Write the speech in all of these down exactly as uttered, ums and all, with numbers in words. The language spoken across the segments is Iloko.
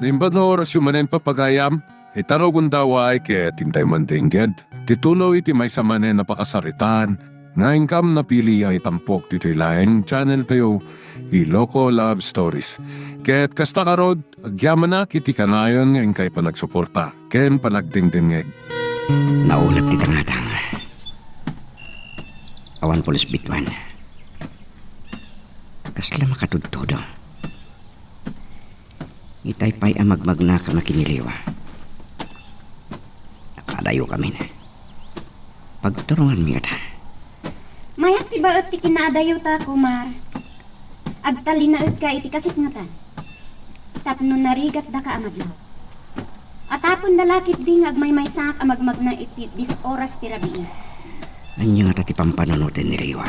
Imbag nga orasyo manen, papagayam, ita no gundaway ket intay mandengged ti tuloy ti maysa manen a pakasaritaan nga inkam napili a itampok ditoy laeng channel tayo, Iloko Love Stories. Ket kasta ngarud, agyamanak iti kanayon nga inkay panagsuporta ken panagdengdengngeg. Naulep ti tangatang. Awan pulos bituen. Kasla makatudtudo. Itay pay a magmagnakam a kiniliwa. Nakaadayokamin. Pagturonganmi ngata. Mayat ti baet ti kinaadayota, Kumar. Agtalinaedka iti kasikngetan tapno narigatdaka a madlaw. Ataponda la ketdi nga agmaymaysaak a magmagna iti dies oras ti rabii. Ania ngata ti pampanunoten ni Liwa?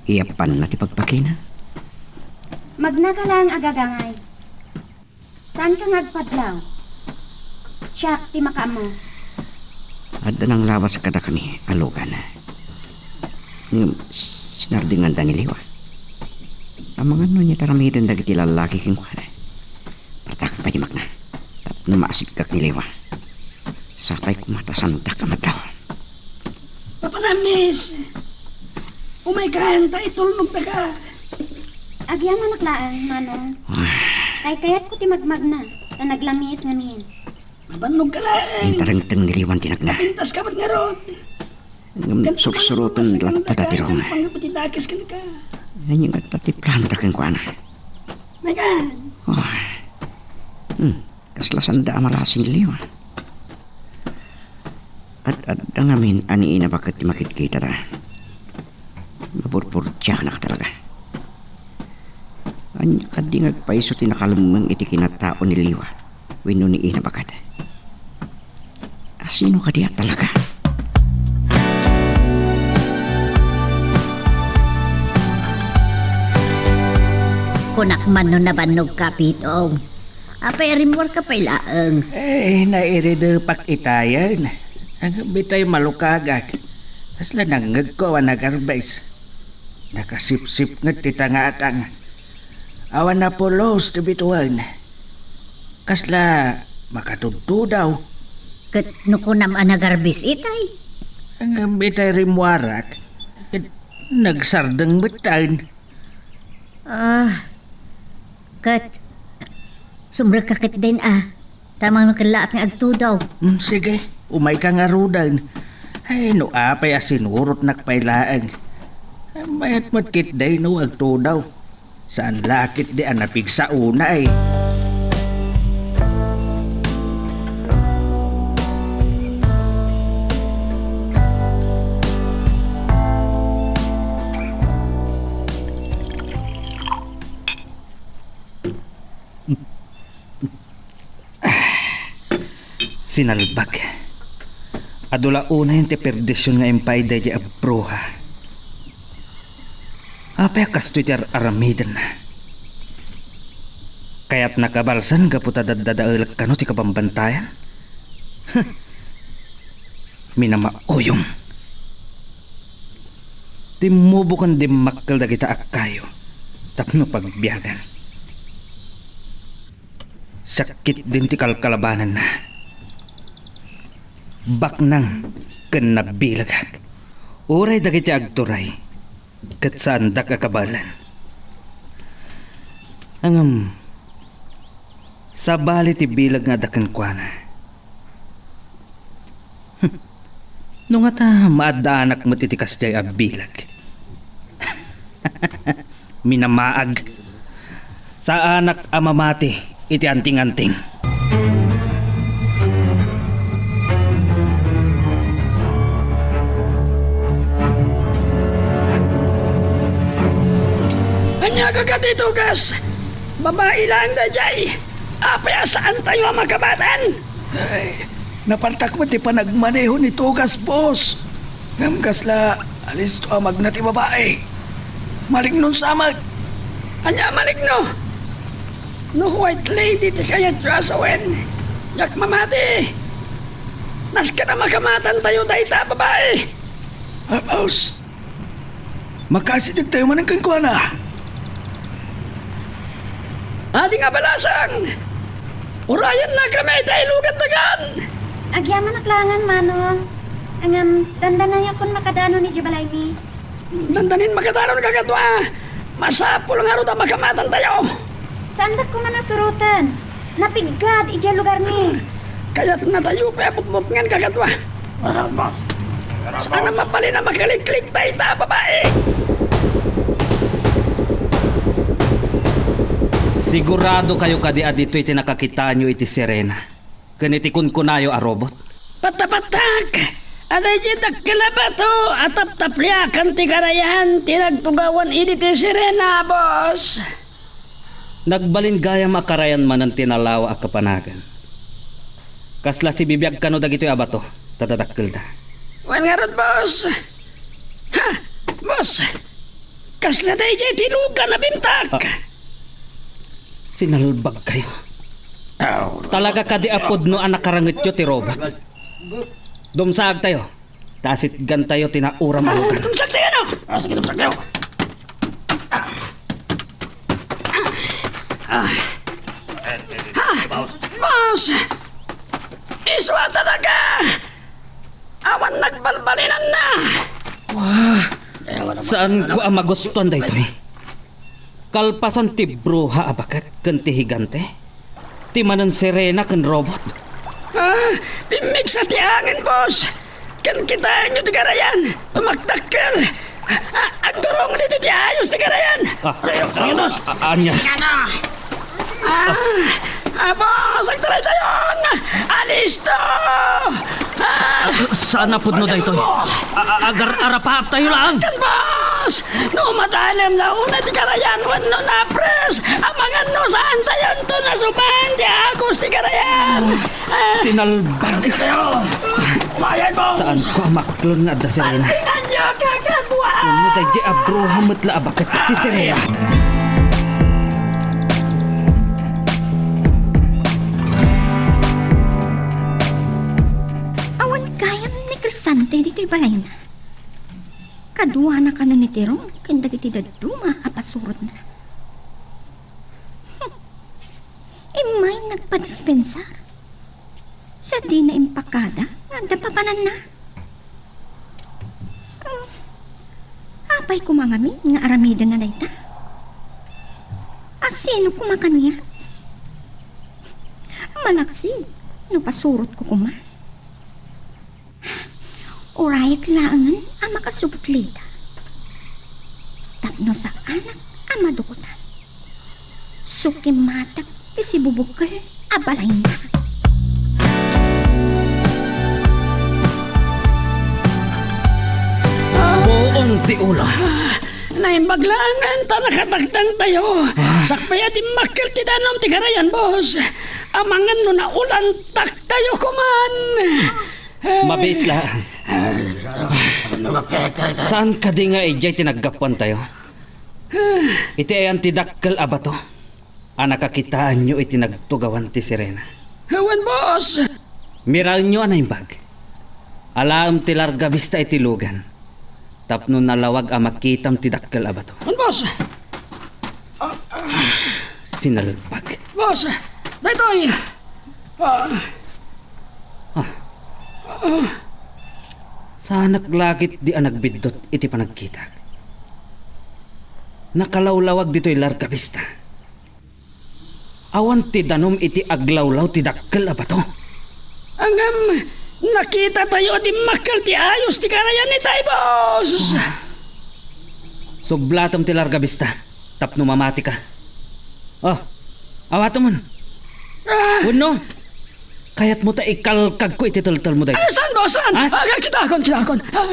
Iyapanna ti pagpakina? Magnaka laeng a gagangay. Saanka nga agpadlaw? Siak ti makaammo. Adda nanglawas kadakami a lugan. Ngem sinardinganda ni Liwa. Amangan no ania ti aramiden dagiti lallaki kenkuana. Partakak pay ti magna tapno maasikkak ni Liwa. Sapay koma ta saandak a madlaw. Papa Ramis, umaykayon ta itulnogtaka. Agyamanak laeng, Manong. Ah. Kaykayatko ti magmagna, ta naglamiis ngamin. Mabannogka laeng. Intarengteng ni Liwa ti nagna. Napintaska met ngarud. Ngem sursuroten latta dati rong. Panggapu ti dakes kenka. Ania ngata ti planoda kenkuana? Megan! Oh. Hmm. Kasla saanda a malasi ni Liwa. Ad-adda ngamin a ni Ina Baket ti makitkitada. Mapurpurtianak talaga. Ania kadi nga agpayso ti nakalemmeng iti kinatao ni Liwa wenno ni Ina Baket? A sino kadi a talaga? Kunak man no nabannogka, Pitong. Apay a rimmuarka pay laeng? Eh, nairidepak itayen. Agabitay malukagak. Kasla nangngegko a nagarbes. Nakasipsipnget ti tangatang. Awan a pulos ti bituen. Kasla makatudtudaw. Ket no kunam a nagarbes itay? Ngem itay rimmuarak, ket nagsardeng metten. Ah, ket sumrekka ketdin a, ta mangikellaat nga agtudaw. Hmm, sige, umayka ngaruden. Ay, no apay a sinurotnak pay laeng. Mayat met ketdi no agtudaw. Saan la ketdi a napigsa unay. Sinalbag. Adu la unayen ti perdision nga impaay daydiay a bruha. Apay a kastoy ti ar-aramidenna? Kayatna kabalsan gapu ta daddadaelek kano ti kabambantayan? Minamauyong. Timmubo ken dimmakkel dagita a kayo tapno pagbiagan. Siak ketdin ti kalkalabananna. Baknang ken nabilegak. Uray dagiti agturay, ket saandak a kabaelan. Ngem, sabali ti bileg nga adda kenkuana. No ngata, maaddaanak met iti kasdiay a bileg. Minamaag. Saanak a mamati iti anting-anting. Ania kadi ti tugas? Babai laeng daydiay. Apay a saantayo a makabatan? Ay, napartak met ti panagmaneho ni tugas, boss. Ngem kasla alisto a magna ti babai. Malignon sa met. Ania a maligno? No white lady ti kayatyo a sawen, diak mamati. Nasken a makamatantayo dayta a babai. Ah, boss. Makasidegtayo manen kenkuana. Adi nga balasang! Urayennakami iti ilugan, dagan! Agyamanak laengen, Manong. Ngem, dandanayakon makadanon idiay balaymi. Dandanin makadanon, kakadua. Masapul ngarud a makamatantayo. Saandak koma a suroten. Napiggad idiay lugarmi. Kayatnatayo pay a butbutngen, kakadua. Saan a mabalin a makaliklik dayta a babai? Siguradokayo kadi a ditoy ti nakakitaanyo iti sirena ken iti kunkunayo a robot? Patapattak! Adda idiay dakkel a bato a taptapliakan ti karayan ti nagtugawan idi ti sirena, boss. Nagbalin gayam a karayan manen ti nalawa a kapanagan. Kasla sibibiag kano dagitoy a bato, ta dadakkelda. Wen ngarud, boss. Ha, boss. Kasla daydiay ti lugan a bintak. Ah, sinalbagkayo. Talaga kadi a pudno a nakarangetyo ti robot. Dumsaagtayo. Ta asitgantayo ti nauram a lugar. Dumsagtayo, no? Ah, sige, dumsagtayo. Ah. Ah. Ah, boss! Isu a talaga! Awan nagbalbalinanna! Wah, saanko a magustuan daytoy. Kalpasan ti bruha a baket ken ti higante, ti manen sirena ken robot. Ah, pimmigsa ti angin, boss. Ken kitaenyo ti karayan, tumaktakkel. Ah, agturong ditoy ti ayos ti karayan. Ah, ah, ah, ania? Ah, ah, boss, agtaraytayon! Alisto! Ah! Ah, saan a pudno daytoy? Ah, ah, agar-arapaaptayo laeng. Ken boss, no matanem la unay ti karayan wenno napres, amangan no saantayonto nasuban ti agos ti karayan. Ah. Sinalbag. Saanko a maklon nga adda sirena. Bandinganyo, kakadua! Wenno daydiay a bruha met la a baket ti sirena. Awan gayam ni Crisante ditoy balayna. Kaduana kano ni Tirong ken dagiti dadduma a pasurotna. Immay nagpadispensar. Sadina impakada nga adda papananna. Hmm. Apay koma ngamin nga aramidenna dayta? A sino koma kaniak? Malaksid no pasurotko koma. Urayek laengen a makasublida tapno saanak a madukotan. Sukimatek ti sibubukel a balayna. Buon ti ulo. Naimbag laengen ta nakatakdangtayo. Ah. Sakbay a dimmakkel ti danum ti karayan, boss. Amangan no naulantaktayo koman. Mabiit laeng. Saan kadi nga idiay ti naggapuantayo? Iti ayan ti dakkel a bato a nakakitaanyo iti nagtugawan ti sirena? Wen, boss. Miraenyo a naimbag. Alaem ti larga bista iti lugan tapno nalawag a makitam ti dakkel a bato. Wen, boss. Sinalbag. Boss, daytoy. Ah. Ah. Saanak la ketdi a nagbiddut iti panagkitak. Nakalawlawag ditoy larga bista. Awan ti danum iti aglawlaw ti dakkel a bato. Ngem, nakitatayo a dimmakkel ti ayos ti karayan itay, boss. Sublatem ti larga bista tapno mamatika. Oh, awatemon. Ah! Wenno, kayatmo ta ikalkagko iti teltelmo daytoy? Ay, saan, boss? Saan? Ha? Ah, kitaakon, kitaakon. Ah,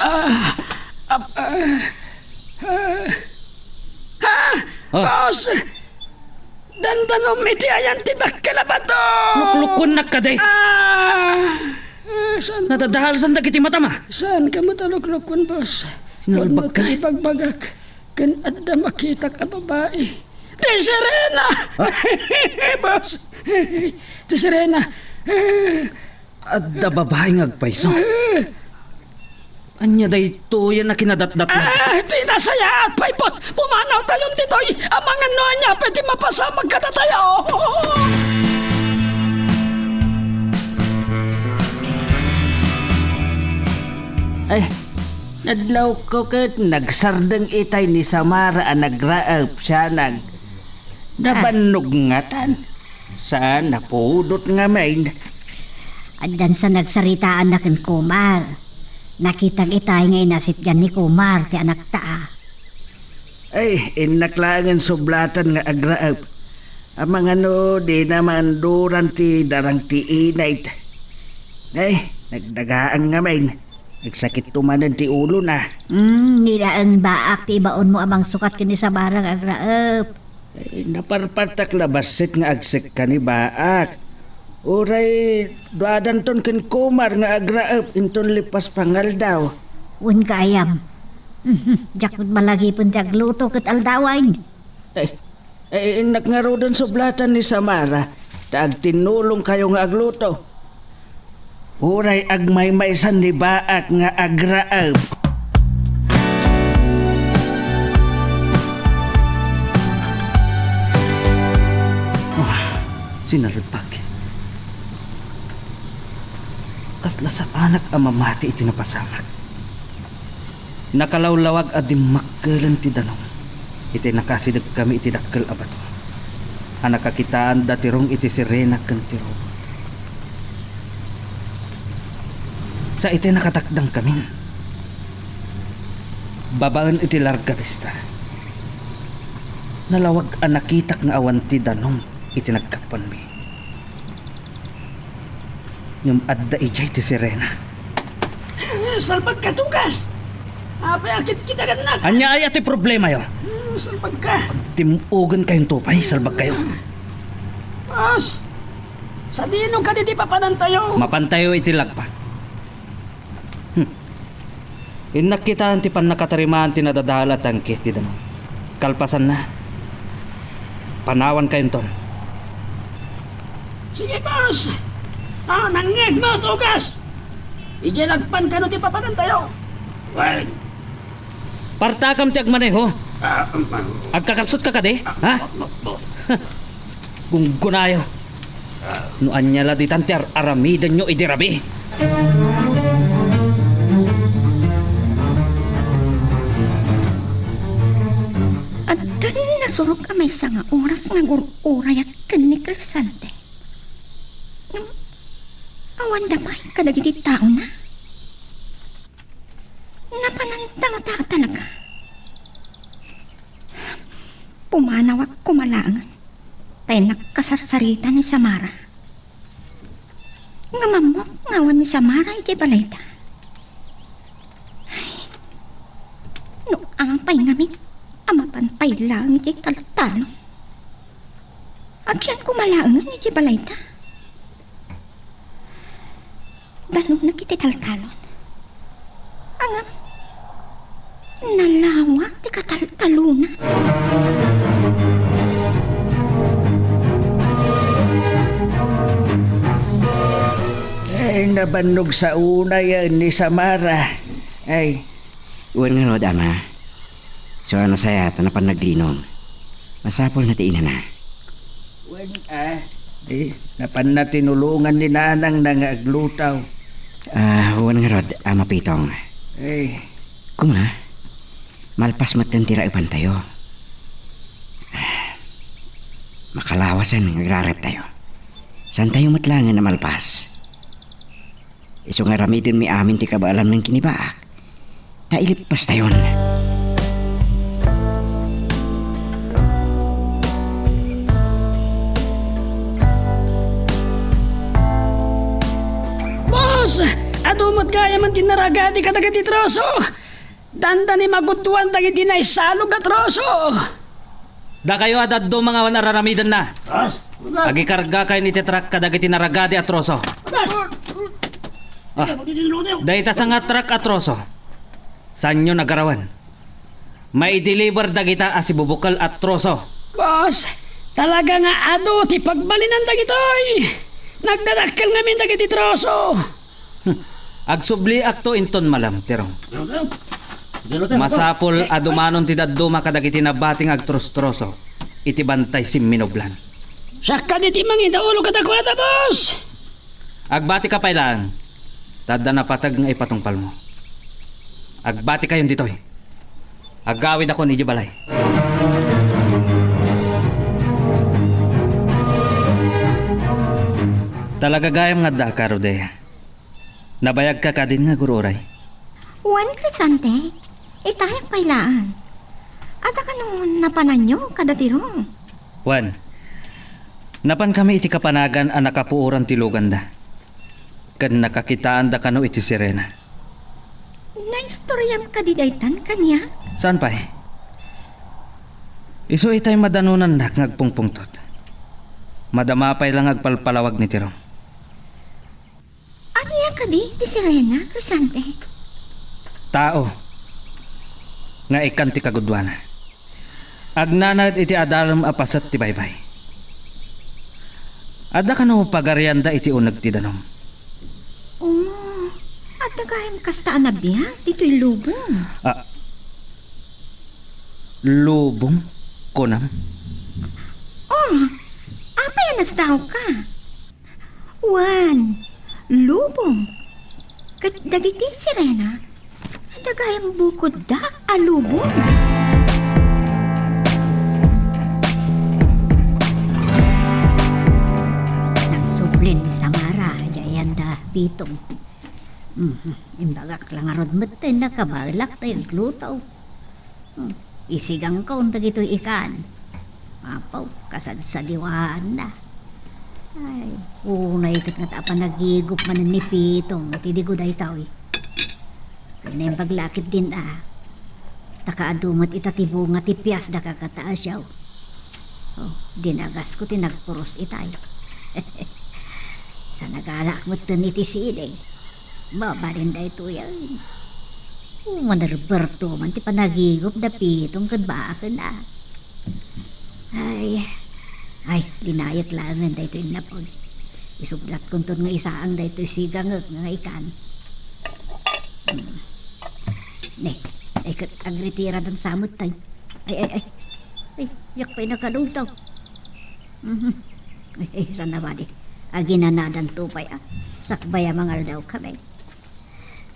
ah, ah, ah, ah, Oh. Boss! Dandanom iti ayan ti dakkel a bato! Luklukuennak kadi. Ah! Eh, saan? Nadadahalsan dagiti matam a. Saanka met a luklukuan, boss? Sinalbagka. Wenno ti ibagbagak ken adda makitak a babai. Ti sirena! Ah? Boss! Ti sirena! Adda babai nga agpayso. Ania daytoy a nakinadatdatlag? Ah, ti nasayaat pay, boss! Pumanawtayon ditoy! Amangan no ania pay ti mapasamak kadatayo! Ay, nadlawko ket nagsardeng itay ni Samara a nagraep siya nag-, nabannog ngatan. Saan napudot ngamin. Addan sa nagsaritaanna ken Kumar. Nakitak itay nga inasitgan ni Kumar ti anakta, a. Ay, innak laengen sublatan nga agraep. Amangan no dina maanduran ti darang ti inayta. Ay, nagdagaan ngamin. Nagsakitto manen ti ulona. Hmm, ni laeng Baak ti ibaonmo a mangsukat ken ni Samara nga agraep. Ay, naparpartak la bassit nga agsekka ni Baak. Uray duadanton ken Kumar nga agraep inton lepas pangaldaw. Wen gayam. Diak met malagipen ti agluto ket aldawen. Ay, ay, innak ngaruden sublatan ni Samara ta agtinnulongkayo nga agluto. Uray agmaymaysan ni Baak nga agraep. Ah, sinalbag. Kasla saanak a mamati iti napasamak. Nakalawlawag a dimmakkelen ti danum iti nakasidegkami iti dakkel a bato a nakakitaanda ti rong iti sirena ken ti robot. Sa iti nakatakdangkamin, babaen iti Larga Vista, nalawag a nakitak nga awan ti danum iti naggapuanmi. Ngem adda idiay ti sirena. Eh, salbagka, Tugas! Apay a kitkidagannak? Ania aya ti problemayo? Eh, salbagka. Tim-ugenkayon to pay, salbagkayo. Boss, sadino kadi ti papanantayo? Mapantayo iti lagpak. Hmm. Innak kitaen ti pannakatarimaan ti nadadael a tangke ti danum. Kalpasanna, panawankayonton. Sige, boss. Ah, nangngegmo, Tugas. Idiay lagpan kano ti papanantayo? Wen. Partakam ti agmaneho. Ah, um, ah. Agkakalsot ka kadi? Ah, ha? Bo-, bo-, bo-, Gunggunayo. No ania la ditan ti ar-aramidenyo idi rabii. Addan nasurok a maysa nga oras nga agur-urayak ken ni Crescente. Ngem, awanda pay kadagiti taona. Napananta ngata a talaga. Pumanawak koma laengen ta innak kasarsarita ni Samara. Ngem ammok nga awan ni Samara idiay balayda. Ay, no apay ngamin a mapan pay laeng iti taltalon. Agyan koma laengen iti balayda. Danumna iti taltalon. Ngem, nalawa ti kataltalona. Ay, nabannog sa unay ni Samara. Ay. Wen ngarud, Ama. Isu a nasayaat a napan naglinong. Masapulna ti inana. Wen, a, di, napanna tinulongan ni nanangna nga agluto. Ah, wen ngarud, Ama Pitong. Eh. Koma, malpas metten ti raepantayo. Makalawasen nga agrareptayo. Saantayo met laengen a malpas. Isu nga aramidenmi amin ti kabaelan ken ni Baak. Ta ileppastayon. Boss! Adu met gayamen ti naragadi kadagiti troso! Dandani magudduan dagiti naisalog a troso! Dakayo a dadduma nga awan araramidenna. Boss! Agikargakayon iti truck kadagiti naragadi a troso. Boss! Ah, dayta sanga truck a troso. Saanyo nagarawen. Maideliver dagita a sibubukel a troso. Boss, talaga nga adu ti pagbalinan dagitoy. Nagdadakkel ngamin dagiti troso. Hmm. Agsubliakto inton malem, Tirong. Masapul a dumanon ti dadduma kadagiti nabati nga agtrostroso iti bantay simminublan. Siak kadi ti mangidaulo kadakuada, boss. Agbatika pay laeng, ta adda napateg nga ipatungpalmo. Agbatikayon ditoy. Agawidakon idiay balay. Talaga gayam nga adda ka, Rodea. Nabayagka kadin nga agur-uray? Wen, Crescente, itayak pay laeng. Adda kano napananyo kada tirong? Wen, napankami iti kapanagan a nakapuoran ti luganda. Ken nakakitaanda kano iti sirena. Naistoriam kadi daytan kaniak? Saan pay? Isu itay madanonannak nga agpungpungtot. Madama pay la nga agpalpalawag ni tirong. Ania kadi ti sirena, Crescente? Tao nga ikkan ti kagudoana. Agnanaed iti adalem a paset ti baybay. Adda kano pagarianda iti uneg ti danum? Oh, adda gayam kasta a nabiag ditoy lubong. Ah, lubong, kunam? Oh, apay a nasdaawka? Wen, lubong. Ket dagiti sirena, adda gayam bukodda a lubong. Nagsublin ni Samara, diay anda Pitong. Mhm, imbagak la ngarud metten a kabaelak tay agluto. Hmm, isigangkon dagitoy ikan. Apo, kasadsadiwaanna. Ay, unay ket nga ta panagigop manen ni Pitong iti digo daytoy. Ken naimbag la ket din a, ta kaadu met ita ti bunga ti pias da kakataasyaw. Oh, dinagasko ti nagpuros itay. Sa nagalaak metten iti sili. Mabalin daytoy, ay. Oh, manerberto man ti panagigop da Pitong ken baken, a. Ay, ay, linayek laengen daytoy innapon. Isublatkonton nga isaang daytoy sigangek nga ikan. Hmm. Ne, ay, ket agritiradan sa met tay. Ay, ay, ay. Ay, yak pay nakadungtaw. Mhm. Ay, ay, sana bali. Aginanadan to pay, a. Sakbay a mangaldawkami.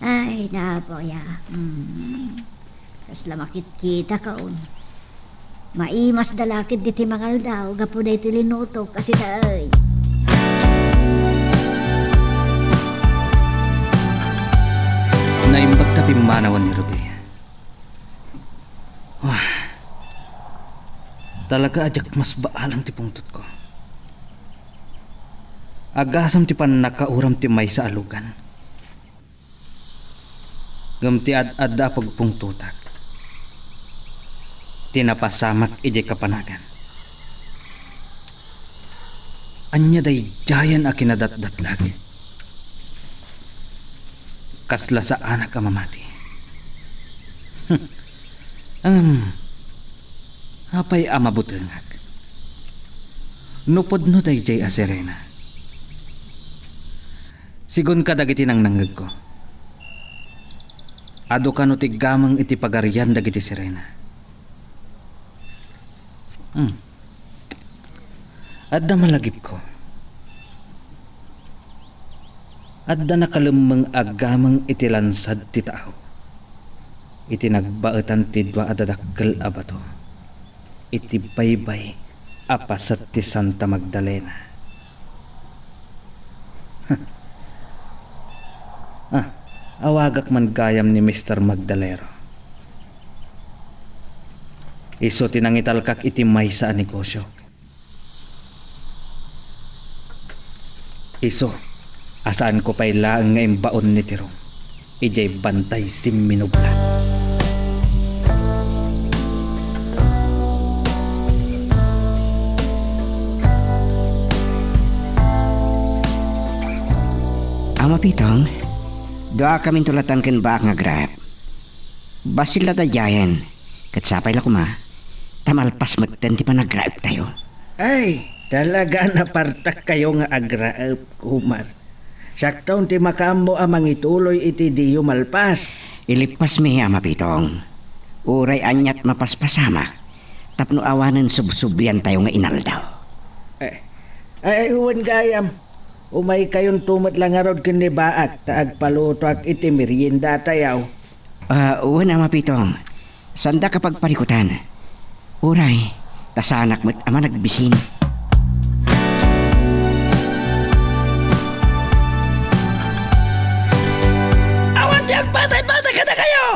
Ay, napoya. Mm. Kasla makitkitakon. Maimas da la ket diti mangaldaw gapu daytoy linutok a sida, ay. Naimbag ta pimmanawan ni Rodea. Ah, talaga a diak masbaalan ti pungtotko. Agasam ti pannakauram ti maysa a lugan. Ngem ti ad-adda a pagpungtotak, ti napasamak idiay kapanagan. Ania daydiayen a kinadatdatlag? Kasla saanak a mamati. Ngem, apay a mabutengak? No pudno daydiay a sirena. Sigun kadagiti nangnangngegko, adu kano ti gameng iti pagarian dagiti sirena. Hmm. Adda malagipko. Adda nakalemmeng a gameng iti lansad ti tao, iti nagbaetan ti dua a dadakkel a bato iti baybay a paset ti Santa Magdalena. Ah, awagak man gayam ni Mister Magdalero. Isu ti nangitalkak iti maysa a negosio. Isu a saanko pay laeng nga imbaon ni Tirong idiay bantay simminublat. Ama Pitong, duakaminto latan ken baak nga agraep. Bassit la daydiayen, ket sapay la koma, ta malpas metten ti panagraeptayo. Ay, talaga a napartakkayo nga agraep, Kumar. Siakton ti makaammo a mangituloy iti diyo malpas. Ilippasmi, Ama Pitong. Uray aniat mapaspasamak, tapno awanen subsubliantayo nga inaldaw. Eh, ay, wen gayam. Umaykayonto met la ngarud ken ni Baak ta agpalutoak iti meriendatayo. Ah, wen, Ama Pitong. Saandaka pagparikutan. Uray, ta saanak met a managbisin. Awan ti agbatay-batay kadakayo!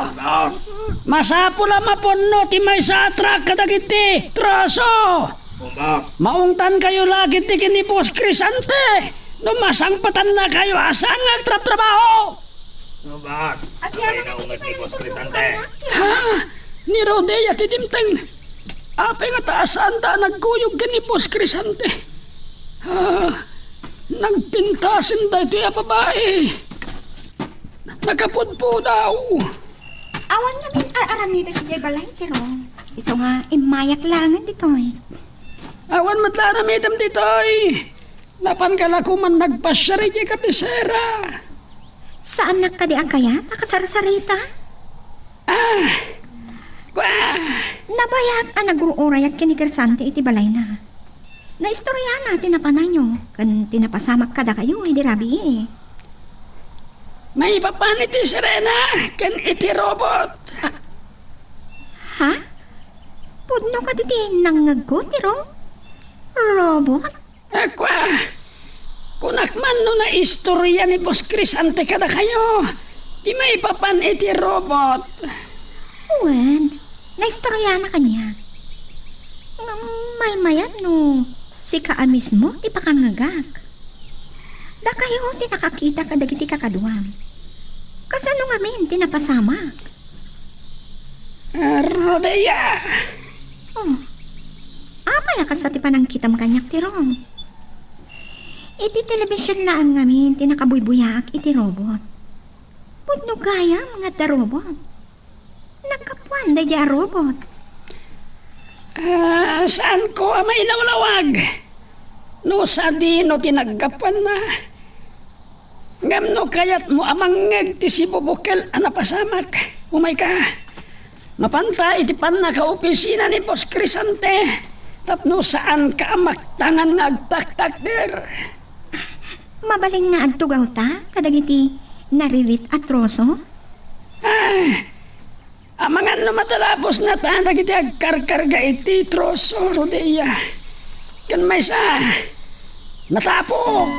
Masapul a mapunno ti maysa a truck kadagiti troso! Maungtankayo la ketdi ken ni Boss Crisante no masangpetannakayo a saan nga agtrabtrabaho! Agyaman ti kayatmo kaniak, Tirong. Ha? Ni Rodea ti dimteng. Apay nga ta saanda a nagkuyog ken ni Boss Crisante? Ha? Nagpintasen daytoy a babai. Nakapudpudaw. Awan ngamin ar-aramidek idiay balay, Tirong. Isu nga immayak laengen ditoy. Awan met la aramidem ditoy. Napanka la koman nagpasiar idiay kabisera. Saannak kadi a kayat a kasarsarita? Ah, kua! Nabayag a nagur-urayak ken ni Crisante iti balayna. Naistoriana ti napanayyo ken ti napasamak kadakayo idi rabii. Maipapan iti sirena ken iti robot. Ah, ha? Pudno kadi ti nangngegko, Tirong? Robot? Akua, kunak man no naistoria ni Boss Crisante kadakayo ti maipapan iti robot. Wen, naistoriana kaniak. Ngem maymayat no sika a mismo ti pakangngegak. Dakayo ti nakakita kadagiti kakaduam. Kasano ngamin ti napasamak? Ah, Rodea! Oh, apay a kasta ti panangkitam kaniak, Tirong? Iti telebision laeng ngamin ti nakabuybuyaak iti robot. Pudno gayam nga adda robot. Naggapuan daydiay a robot. Ah, saanko a mailawlawag no sadino ti naggapuanna. Ngem no kayatmo a mangngeg ti sibubukel a napasamak, umayka. Mapanta iti pannakaopisina ni Boss Crisante tapno saanka a maktangan nga agtaktakder. Mabalin nga agtugawta kadagiti naririt a troso? Ah, amangan no matalapos nata dagiti agkarkarga iti troso, Rodea. Ken maysa, natapok!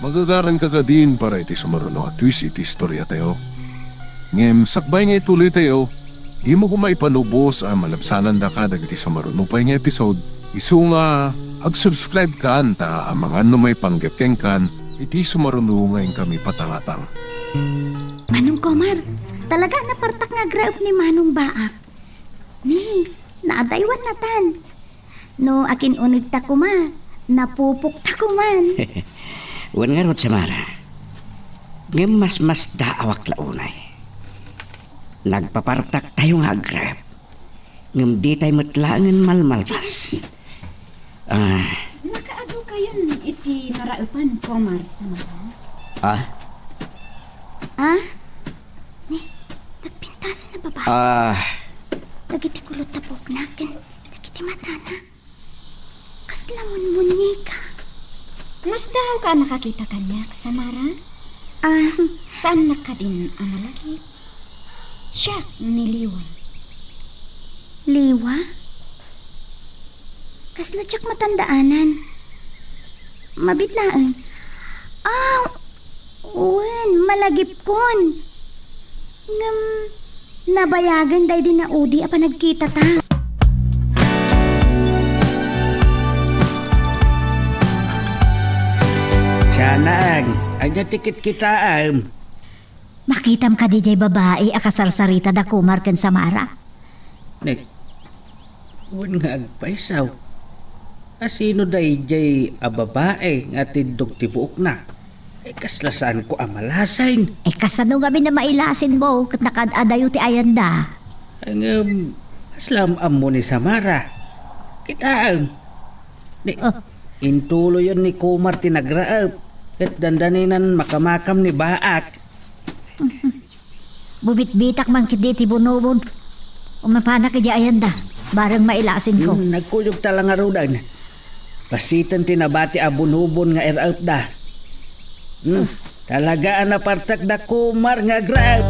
Magagaranka kadin para iti sumaruno a twist iti istoriatayo. Ngem sakbay nga ituloytayo, dimo koma ipalubos a malabsanandaka dagiti sumaruno pay nga episode. Isu nga, ag-subscribe kan ta amangan no maipanggep kenkan iti sumaruno nga inkami patangatang. Manong Komar, talaga napartak nga agraep ni Manong Baak. Ni, naadaywan natan. No akin-unegta koma, napupokta koman. Wen ngarud, Samara. Ngem masmasdaawak la unay. Nagpapartaktayo nga agraep. Ngem ditay met laengen malmalpas. Ah. Nakaadu kayon iti naraepan, Komar Samara? Ah? Ah? Ni, nagpintasen a babai. Ah. Dagiti kulot a buokna ken dagiti matana. Kasla munmunyeka. Masdaawka a nakakita kaniak, Samara? Ah. Saannak kadin a malagip? Siak ni Liwa. Liwa? Kasla diak matandaanan. Mabiit laeng. Ah, wen, malagipkon. Ngem, nabayagen daydi naudi a panagkitata. Sianag, ania ti kitkitaem? Makitam kadi diay babai a kasarsarita da Kumar ken Samara? Nek, wen nga agpayso. A sino daydiay a babai nga atiddog ti buokna? Ay, kasla saanko a malasin. Ay, kasano ngamin a mailasinmo ket nakaad-adayo ti ayanda? Ay, ngem, kasla am-ammo ni Samara. Kitaem. Ni, ah, intuloyen ni Kumar ti nagraep, ket dandaninan makamakam ni Baak. Bumitbitak man ketdi iti bunobon. Umapanak idiay ayanda, bareng mailasinko. Hmm, nagkuyogta la ngaruden. Basiten ti nabati a bunobon nga iraepda. Hmm, talaga a napartek da Kumar nga agrep.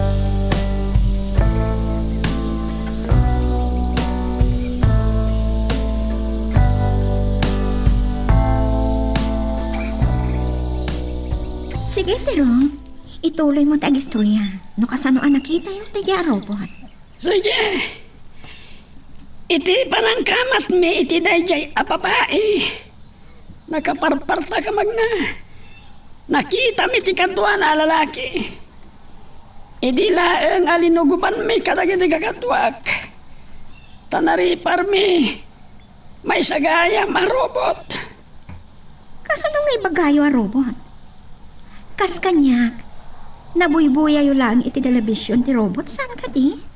Sige, Tirong. Ituloy mo ti agistorya no kasano a nakitayo ti diarobot. Sige. Iti panangkamatmi iti daydiay a babai, nakaparparta ka magna. Nakitami ti kaduana a lalaki. Idi laeng a linugubanmi kadagiti kakaduak, ta nariparmi, maysa gayam a robot. Kasano nga ibagayo a robot? Kas kaniak, nabuybuyayo laeng iti television ti robot, saan kadi?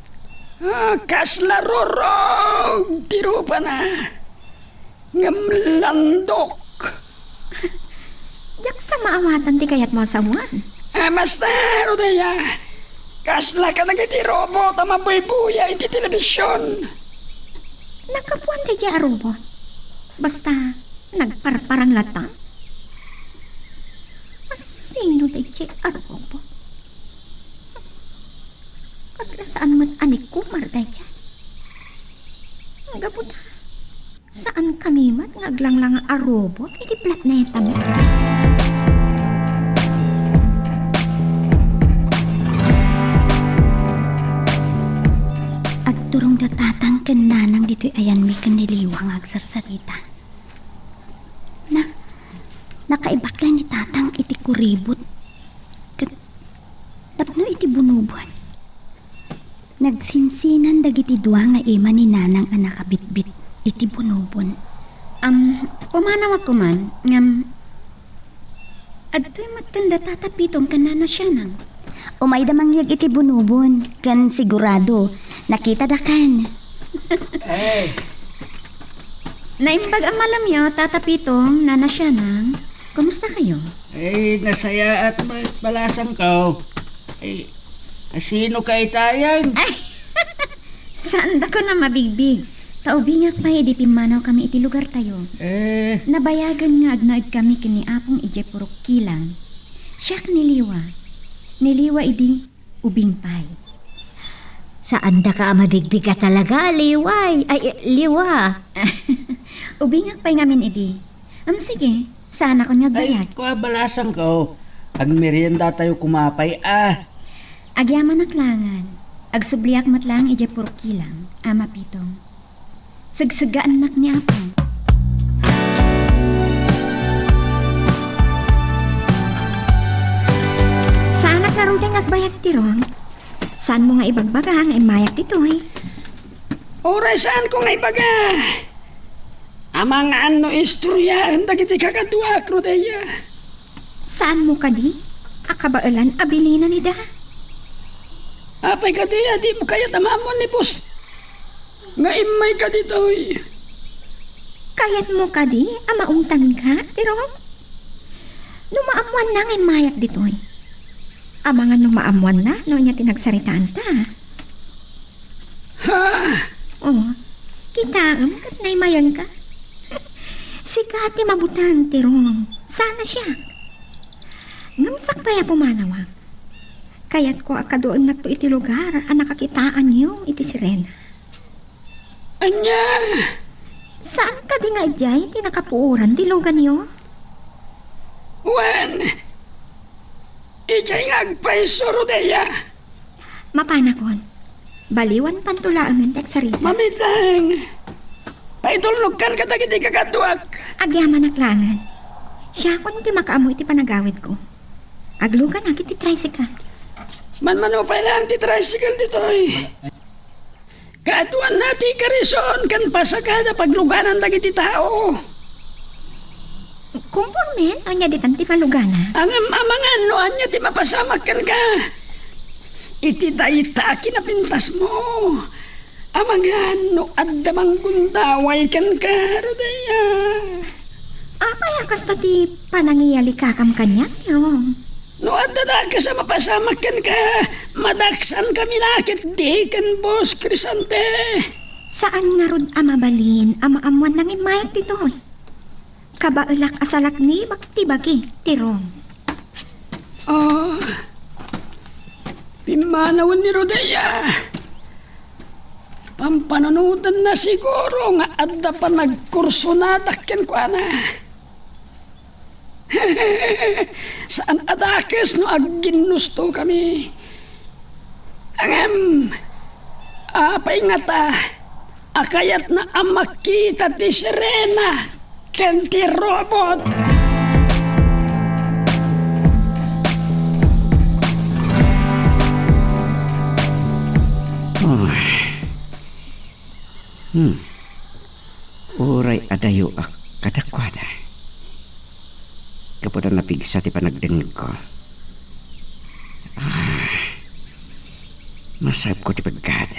Ah, kasla rurog ti rupana. Ngem landok. Diak sa maawatan ti kayatmo a sawen. Ah, basta, Rodea. Kasla kadagiti robot a mabuybuya iti television. Naggapuan daydiay a robot. Basta, nagparparang latta. Asino daydiay a robot? Kasla saan met a ni Kumar daydiay. Gapu ta, saan kami met nga aglanglang a robot iti planetami. Agturong da tatang ken nanang ditoy ayanmi ken ni Liwa nga agsarsarita. Na, nakaibakla ni tatang iti kuribot ket tapno iti bunubon. Nagsinsinan dagiti dua nga ima ni nanang a nakabitbit iti bunubon. Am, pumanawak koman, ngem adtoy met kanda Tata Pitong ken Nana Sianang. Umayda mangyeg iti bunubon, ken sigurado, nakitadakan. Hey! Naimbag a malamyo, Tata Pitong, Nana Sianang. Kumusta kayo? Ay, nasayaat met balasangko. Ay, asino ka itayan? Ay, saandakon a mabigbig. Ta ubingak pay idi pimmanaw kami iti lugar tayo. Eh. Nabayagen nga agnaed kami ken ni Apong idiay Purok Kilang. Siak ni Liwa. Ni Liwa idi, ubing pay. Saandaka a mabigbig a talaga, Liway. Ay, eh, Liwa. Ubingak pay ngamin idi. Am, sige, saanakon nga agbayag. Ay, kua, balasangko. Agmerienda tayo koma pay, ah. Agyamanak laengen. Agsubliak met laeng idiay Purok Kilang, Ama Pitong. Segseggaannak ni Apo. Saanak ngaruden nga agbayag, Tirong. Saanmo nga ibagbaga nga immayak ditoy? Uray saanko nga ibaga. Amangan no istoryaen dagiti kakaduak, Rodea. Saanmo kadi a kabaelan a bilinen ida? Apay kadi a dimo kayat a maammuan ni Boss nga immayka ditoy? Kayatmo kadi a maungtanka, Tirong? No maammuanna nga immayak ditoy. Amangan no maammuanna no ania ti nagsaritaanta. Ha? Oh, kitaem ket naimayenka. Sika ti mabuteng, Tirong. Saan a siak. Ngem sakbay a pumanawak. Kayatko a kaduennakto iti lugar a nakakitaanyo iti sirena. Ania? Saan kadi nga idiay ti nakapuoran ti luganyo? Wen, idiay nga agpayso, Rodea. Mapanakon. Baliwantanto laengen ti agsarita. Mamiteng. Paitulnogkan kadagiti kakaduak. Agyamanak laengen. Siakon ti makaammo iti panagawidko. Agluganak iti tricycle. Manmano pay laeng ti tricycle ditoy. Kaaduanna ti karison ken pasagada pagluganan dagiti tao. Kompormen, ania ditan ti malugana? Ngem amangan no ania ti mapasamak kenka. Iti dayta a kinapintasmo, amangan no adda manggundaway kenka, Rodea. Apay a kasta ti panangiyalikakam kaniak, Tirong? No adda dakes a mapasamak kenka, madaksankami la ketdi ken Boss Crisante. Saan ngarud a mabalin a maammuan nangimmayak ditoy. Kabaelak a salaknibak ti bagi, Tirong. Oh, pimmanawen ni Rodea. Pampanunotenna siguro nga adda panagkursunada kenkuana. Saan a dakes no agginnustokami. Ngem, apay ngata a kayatna a makita ti sirena ken ti robot? Ah. Hmm. Uray adayo a kadakuada. Gapu ta napigsa ti panagdengngegko. Ah, masapko ti peggad.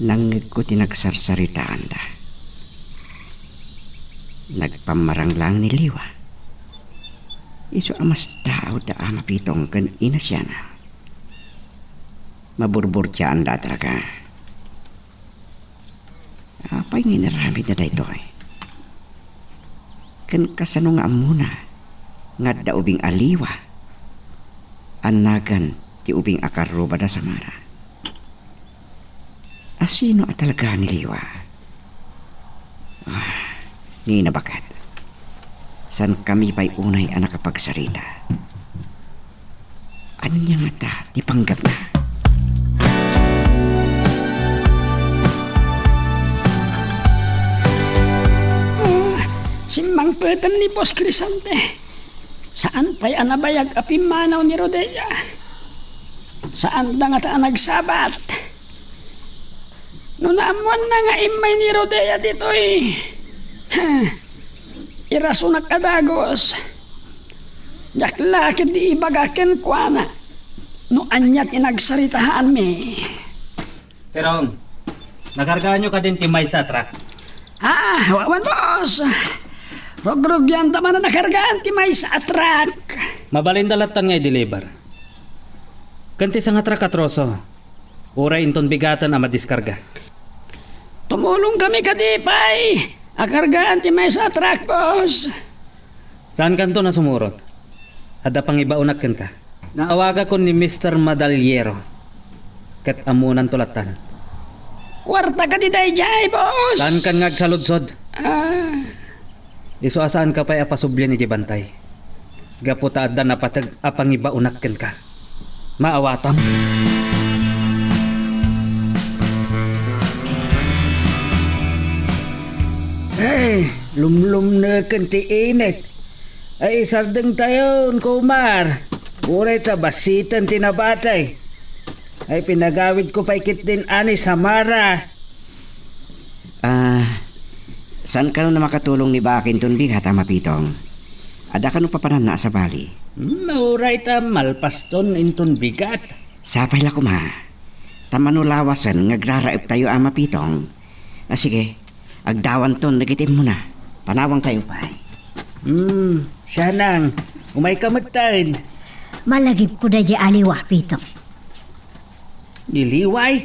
Nangngegko ti nagsarsaritaanda. Nagpammarang laeng ni Liwa. Isu a mastaawda a mapitong ken inasiana. Maburburtiaanda talaga. Apay nga inaramidna daytoy? Ken kasano nga ammona nga adda ubing a Liwa a nagan ti ubing a karrubada Samara? A sino a talaga ni Liwa? Ah, ni nabakat. Saan kami pay unay a nakapagsarita? Ania ngata ti panggepna? Ah, simmangpeten ni Boss Crisante. Saan pay a nabayag a pimmanaw ni Rodea. Saanda ngata a nagsabat. No naammoanna nga immay ni Rodea ditoy, ha, irasunak a dagus. Diak la ketdi ibaga kenkuana no ania ti nagsaritaanmi. Tirong, nakargaanyo kadin ti maysa a truck? Ah, wa-, wen, boss. Rugrugyan ta man a nakargaan ti maysa a truck. Mabalinda lattan nga i-deliver. Ken ti sanga truck a troso, uray inton bigaten a madiskarga. Tumulong kami kadi pay a kargaan ti maysa a truck, boss. Saankanton a sumurot. Adda pangibaonak kenka. Naawagakon ni Mister Madaliero. Ket ammonanto lattan. Kuarta kadi daydiay, boss? Saankan nga agsaludsod. Ah. Isu a saanka pay a pasublien iti bantay. Gapu ta adda napateg a pangibaonak kenka. Maawatam. Eh, lumlumneken ti init. Ay, isardengtayon, Kumar. Uray ta basiten ti nabati. Ay, pinagawidko pay ketdin ani Samara. Ah, saan kano a makatulong ni baak inton bigat, Ama Pitong? Adda kano papananna a sabali? Hmm, uray ta malpaston inton bigat. Sapay la koma. Ta mano lawasen nga agraraeptayo, Ama Pitong. Ah, sige, agdawanton dagiti immuna. Panawankayo pay. Hmm, sianang, umayka metten. Malagipko daydiay a Liwa, Pitong. Ni Liway?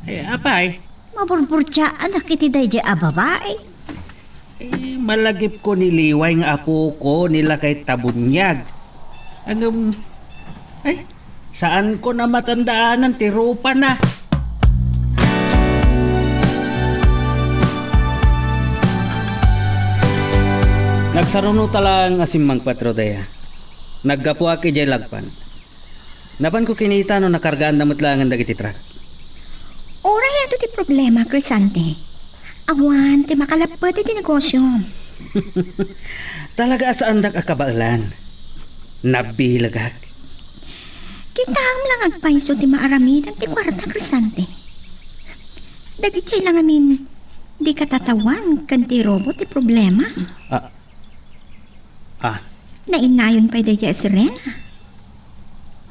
Eh, apay? Maburburtiaanak iti daydiay a babai. Eh, malagipko ni Liway nga apoko ni lakay ta buniag. Ngem, ay, saanko a matandaanan ti rupana. Nagsarunota laeng a simmangpet, Rodea. Naggapuak idiay lagpan. Napanko kinita no nakargaanda met laengen dagiti truck. Uray adu ti problema, Crisante. Awan ti makalappet iti negosyom. Talaga a saandak a kabaelan. Nabilegak. Kitaem la nga agpayso ti maaramidem ti kuarta, Crisante. Dagiti ay la ngamin di katatawan ken ti robot ti problema. Ah. Ah. Nainayon pay daydiay a sirena.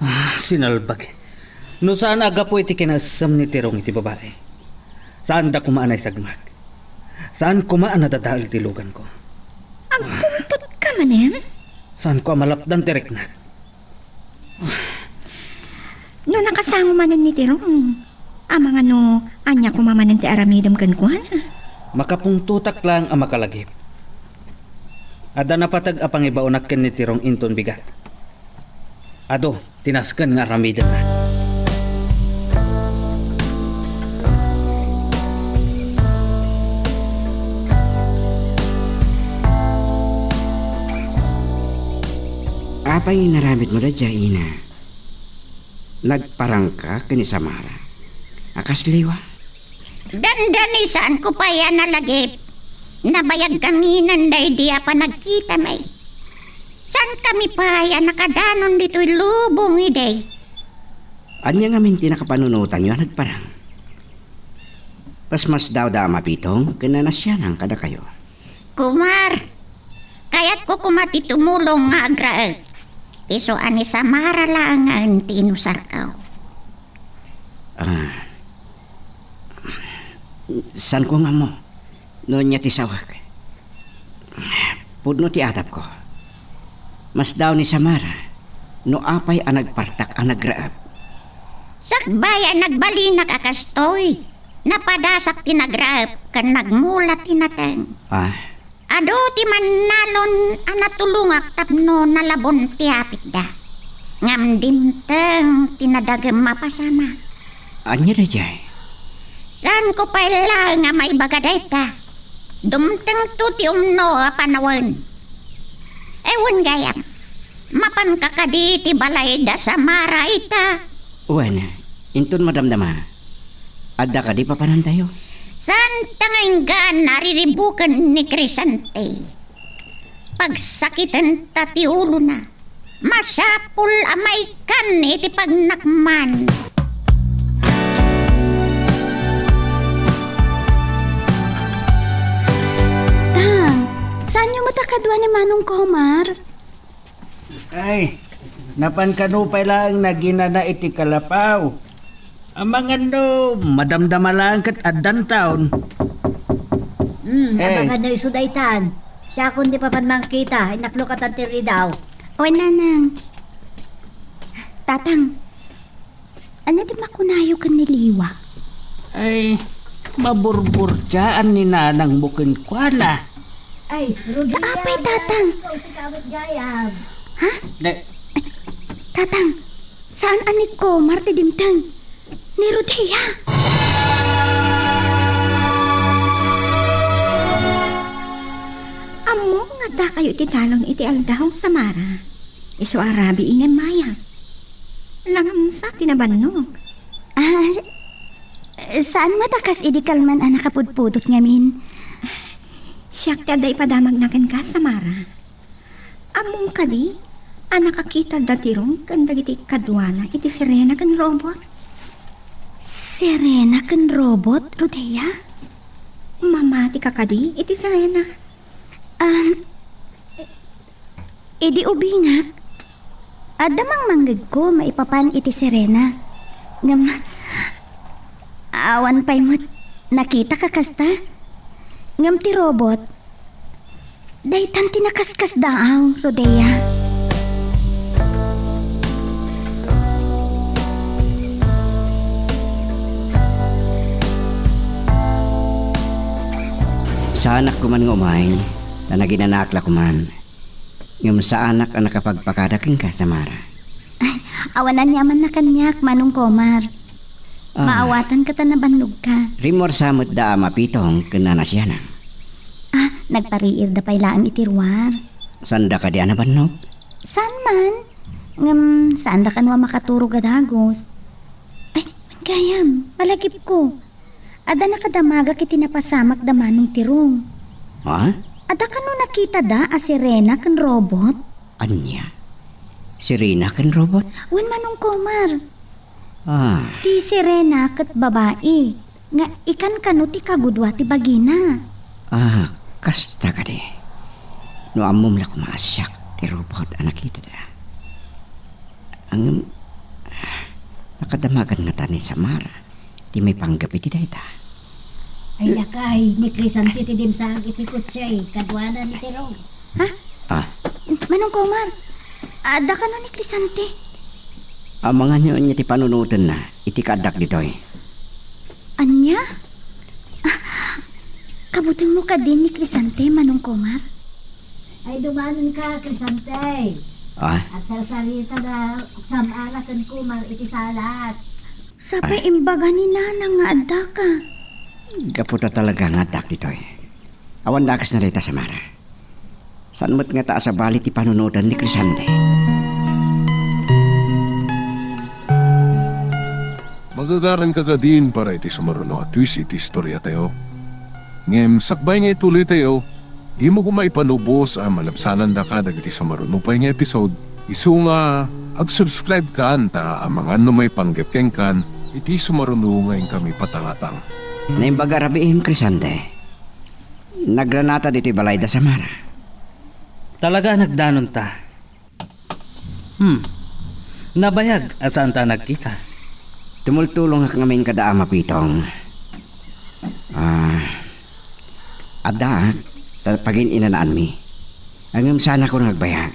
Ah, sinalbag. No saan a gapu iti kinaessem ni Tirong iti babai, saanda koma a naisagmak. Saan koma a nadadael ti luganko. Agpungtotka manen? Saanko a malapdan ti riknak. No nakasango manen ni Tirong, amangan no ania koma manen ti aramidem kenkuana? Makapungtotak laeng a makalagip. Adda napateg a pangibaonak ken ni Tirong inton bigat. Adu ti nasken nga aramidenna. Apay nga inaramidmo daydiay, Ina? Nagparangka ken ni Samara a kas liwa? Dandani, saanko pay a nalagip. Nabayag kaminen daydi a panagkitami. Saankami pay a nakadanon ditoy lubong idi. Ania ngamin ti nakapanunotanyo a nagparang? Pasmasdawda a mapitong ken nanasianang kadakayo. Kumar, kayatko koma ti tumulong nga agraek. Isu a ni Samara laengen ti inusarko. Ah, saanko nga ammo no ania ti sawek. Pudno ti adapko. Masdaaw ni Samara no apay a nagpartak a nagraep. Sakbay a nagbalinak a kastoy, napadasak ti nagraep ken nagmula ti nateng. Ah, Adu ti mannalon a natulongak tapno nalabon ti apitda. Ngem dimteng ti nadagem a pasamak. Ania daydiay? Saanko pay laeng a maibaga dayta. Dumtengto ti umno a panawen. Wen gayam, mapanka kadi ti balay da Samara ita? Wen, inton madamdama. Adda kadi papanantayo? Saanta nga inggan a riribuken ni Crescente. Pagsakitenta ti ulona. Masapul a maikkan iti pagnakman. Tang, saanyo met a kadua ni Manong Komar? Ay, napan kano pay laeng naginana iti kalapaw. Amangan no madamdama laeng ket addantaon. Hmm, Eh. Amangan no isu daytan. Siakon ti papan mangkita, innaklokatan ti ridaw. Wen, Nanang. Tatang, ania ti makunayo ken ni Liwa? Ay, maburburdiaan ni nanangmo kenkuana. Ay, Rodea, Apay, Tatang? Ikaw, si Kawit Gayam. Ha? Ne- Tatang, saan a ni Komar ti dimteng? Ni Rodea. Ammom nga addakayo iti talon iti aldaw, Samara. Isu a rabii ngem mayat. Langamsa ti nabannog. Ah, saan met a kas idi kalman a nakapudpudot ngamin? Siak ti adda ipadamagna kenka, Samara. Ammom kadi a nakakita da Tirong ken dagiti kaduana iti sirena ken robot? Sirena ken robot, Rodea? Mamati ka kadi iti sirena? Um, idi ubingak, adda mangmanggegko maipapan iti sirena. Ngem, awan pay met nakita ka kasta. Ngem ti robot, daytan ti nakaskasdaaw, Rodea. Saanak koman nga umay, ta naginanak la koman. Ngem saanak a nakapagpakada kenka, Samara. Ay, awan aniamanna kaniak, Manong Komar. Ah. Maawatanka ta nabannogka. Rimmuarsa met da a mapitong ken nanasianang. Ah, nagpariirda pay laeng iti ruar. Saanda kadi a nabannog? Saan man. Ngem, saanda kano a makaturog a dagus. Ay, gayam, malagipko. Adda nakadamagak iti napasamak da Manong Tirong. Ha? Adda kano nakitada a sirena ken robot? Ania? Sirena ken robot? Wen, Manong Komar. Ah. Ti sirena ket babai, nga ikan kano ti kagudua ti bagina. Ah, kasta kadi. No ammom la koma a siak ti robot a nakitada. Ngem, nakadamagan ngata ni Samara ti maipanggep iti dayta. Ay, lakay, ni Crisante ti dimsaag iti kotse, kaduana ni Tirong. Ha? Ah. Manong Komar, adda kano ni Crisante? Amangan no ania ti panunotenna iti kaaddak ditoy. Ania? Ah, kabutengmo kadi ni Crisante, Manong Komar? Ay, dumanonka, Crisante. Ah? Agsarsarita da Samara ken Kumar iti salas. Sapay Ah. imbaga ni Nanang nga addaka. Gapu ta talaga nga addak ditoy. Awan dakes na dayta, Samara. Saan met ngata a sabali ti panunotan ni Crisante? Magagaranka kadin para iti sumaruno a twist iti istoriatayo. Ngem sakbay nga ituloytayo, dimo koma ipanubos a malabsanandaka dagiti sumaruno pay nga episode. Isu nga, ag-subscribe kan ta amangan no maipanggep kenkan iti sumaruno nga inkami patangatang. Naimbag a rabiim, Crisante. Nagranata ditoy balay da Samara. Talaga a nagdanonta. Hmm. Nabayag a saanta a nagkita. Tumultulongak ngamin kada Ama Pitong. Ah, addaak, ta pagin-inanaanmi. Ngem saanakon nga agbayag.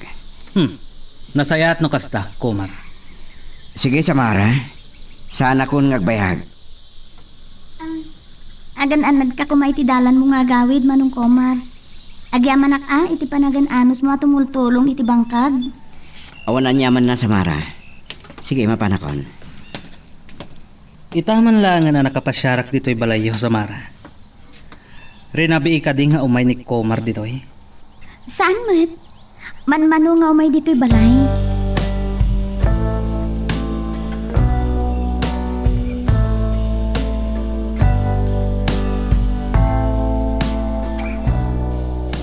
Hmm. Nasayaat no kasta, Kumar. Sige, Samara. Saanakon nga agbayag. Ah, agan-annadka koma iti dalanmo nga agawid, Manong Komar. Agyamanak a iti panagan-anosmo a tumultulong iti bangkag. Awan aniamanna, Samara. Sige, mapanakon. Ita man laengen a nakapasiarak ditoy balayyo, Samara. Rinabii kadi nga umay ni Komar ditoy? Saan met? Manmano nga umay ditoy balay?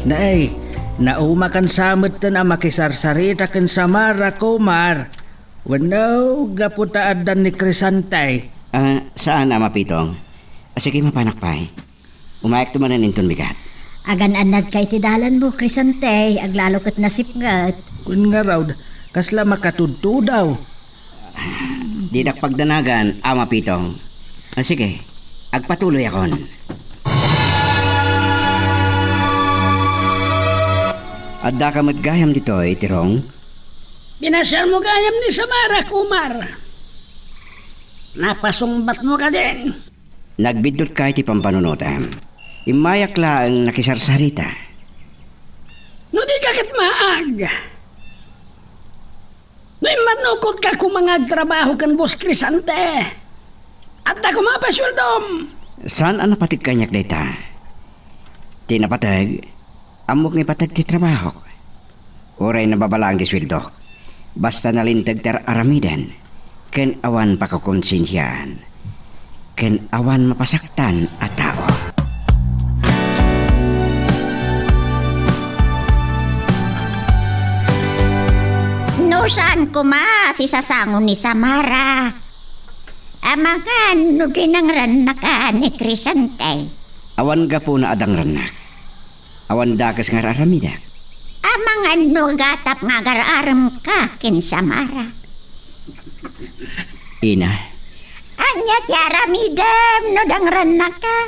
Nay, naumakan sa metten a makisarsarita ken Samara, Komar. Wenno, gapu ta addan ni Crisante. Ah, saan, Ama Pitong. Ah, sige, mapanak pay. Umayakto manen inton bigat. Agan-annadka iti dalanmo, Crisante, aglalo ket nasipnget. Kun ngarud, kasla makatudtudaw. Dinak pagdanagan, Ama Pitong. Ah, sige, agpatuloyakon. Addaka met gayam ditoy, Tirong? Pinasiarmo gayam ni Samara, Kumar. Napasungbatmo kadin. Nagbiddutka iti pampanunotem. Immayak laeng nakisarsarita. No dika ket maag, no immanukotka koma nga agtrabaho ken Boss Crisante, adda koma pay sueldom. Saan a napateg kaniak dayta. Ti napateg, ammok nga ipateg ti trabahok. Uray nababa laeng ti sueldok, basta nalinteg ti ar-aramiden, ken awan pakakonsensiaan, ken awan mapasaktan a tao. No saan koma sisasango ni Samara, amangan no dinangrannaka ni Crisante. Awan gapuna a dangrannak. Awan dakes nga ar-aramidek. Amangan no gatap nga agar-aremka ken Samara. Ina. Ania ti aramidem no dangrannaka?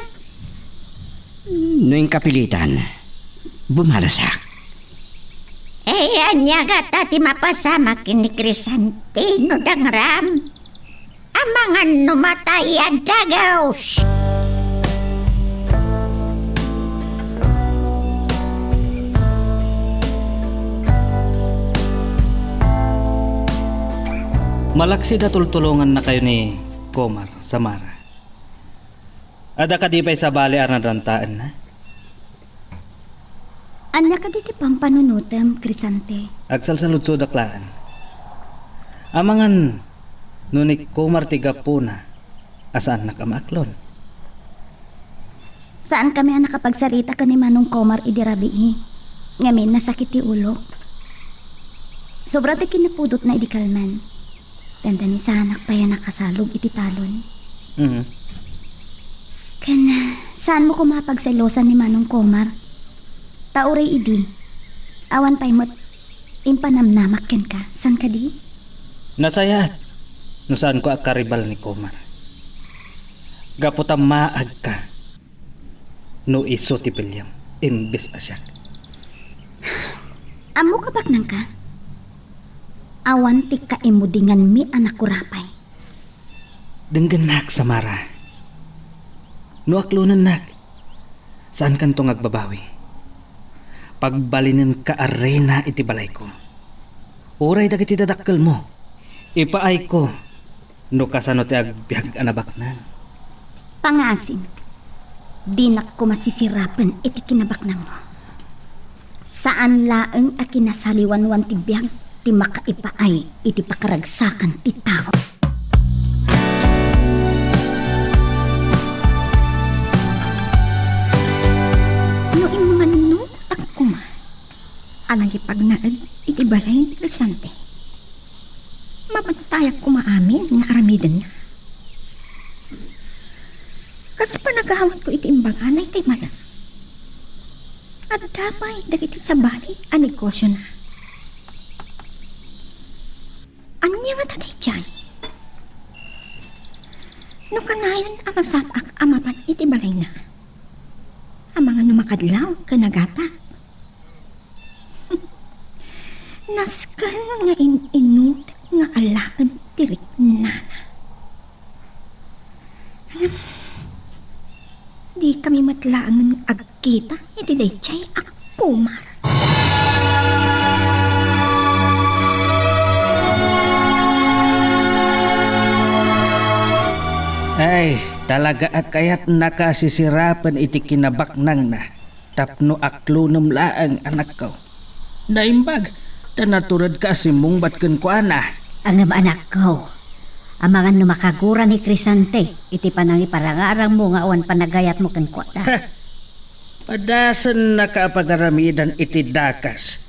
No inkapilitan, bumalasak. Eh, ania gata ti mapasamak ken ni Crisante no dangram? Amangan no matay a dagus. Malaksid a tultulongannakayo ni Komar, Samara. Adda kadi pay sabali a ranrantaenna? Ania kadi ti pampanunotem, Crisante? Agsalsaludsodak laeng. Amangan no ni Komar ti gapuna a saannak a maaklon. Saankami a nakapagsarita ken ni Manong Komar idi rabii, ngamin nasakit ti ulok. Sobra ti kinapudotna idi kalman. Dandani saanak pay a nakasalog iti talon. Mhm. Ken, saanmo koma a pagselosan ni Manong Komar. Ta uray idi, awan pay met impanamnamak kenka, saan kadi? Nasayaat no saanko a karibal ni Komar. Gapu ta maagka no isu ti piliem imbes a siak. Ammok a baknangka? Awan ti kaimudinganmi a nakurapay. Denggennak, Samara. No aklonennak, saankanto nga agbabawi. Pagbalinenka a reyna iti balayko. Uray dagiti dadakkelmo, ipaayko no kasano ti agbiag a nabaknang. Pangasim, dinak koma sisirapen iti kinabaknangmo. Saan laeng a kinasaliwanwan ti biag ti makaipaay iti pakaragsakan ti tao. No immanunotak koma a nangipagnaed iti balay ni Crescente, mabantayak koma amin nga aramidenna. Kas panagawatko iti imbagana itay malem, adda pay dagiti sabali a negosiona. Ania ngata daydiay? No kanayon a masap-ak a mapan iti balayna, amangan no makadlaw ken nagata. Nasken nga in-inutek nga alaen ti riknana. Ngem, di kami met laengen agkita iti daydiay a kumar. Ay, talaga a kayatnaka a sisirapen iti kinabaknangna tapno aklonem laeng, anakko. Naimbag, ta naturedka a simmungbat kenkuana. Ngem, anakko, amangan no makagura ni Crescente iti panangiparangarangmo nga awan panagayatmo kenkuana. Padasennaka a pagaramidan iti dakas.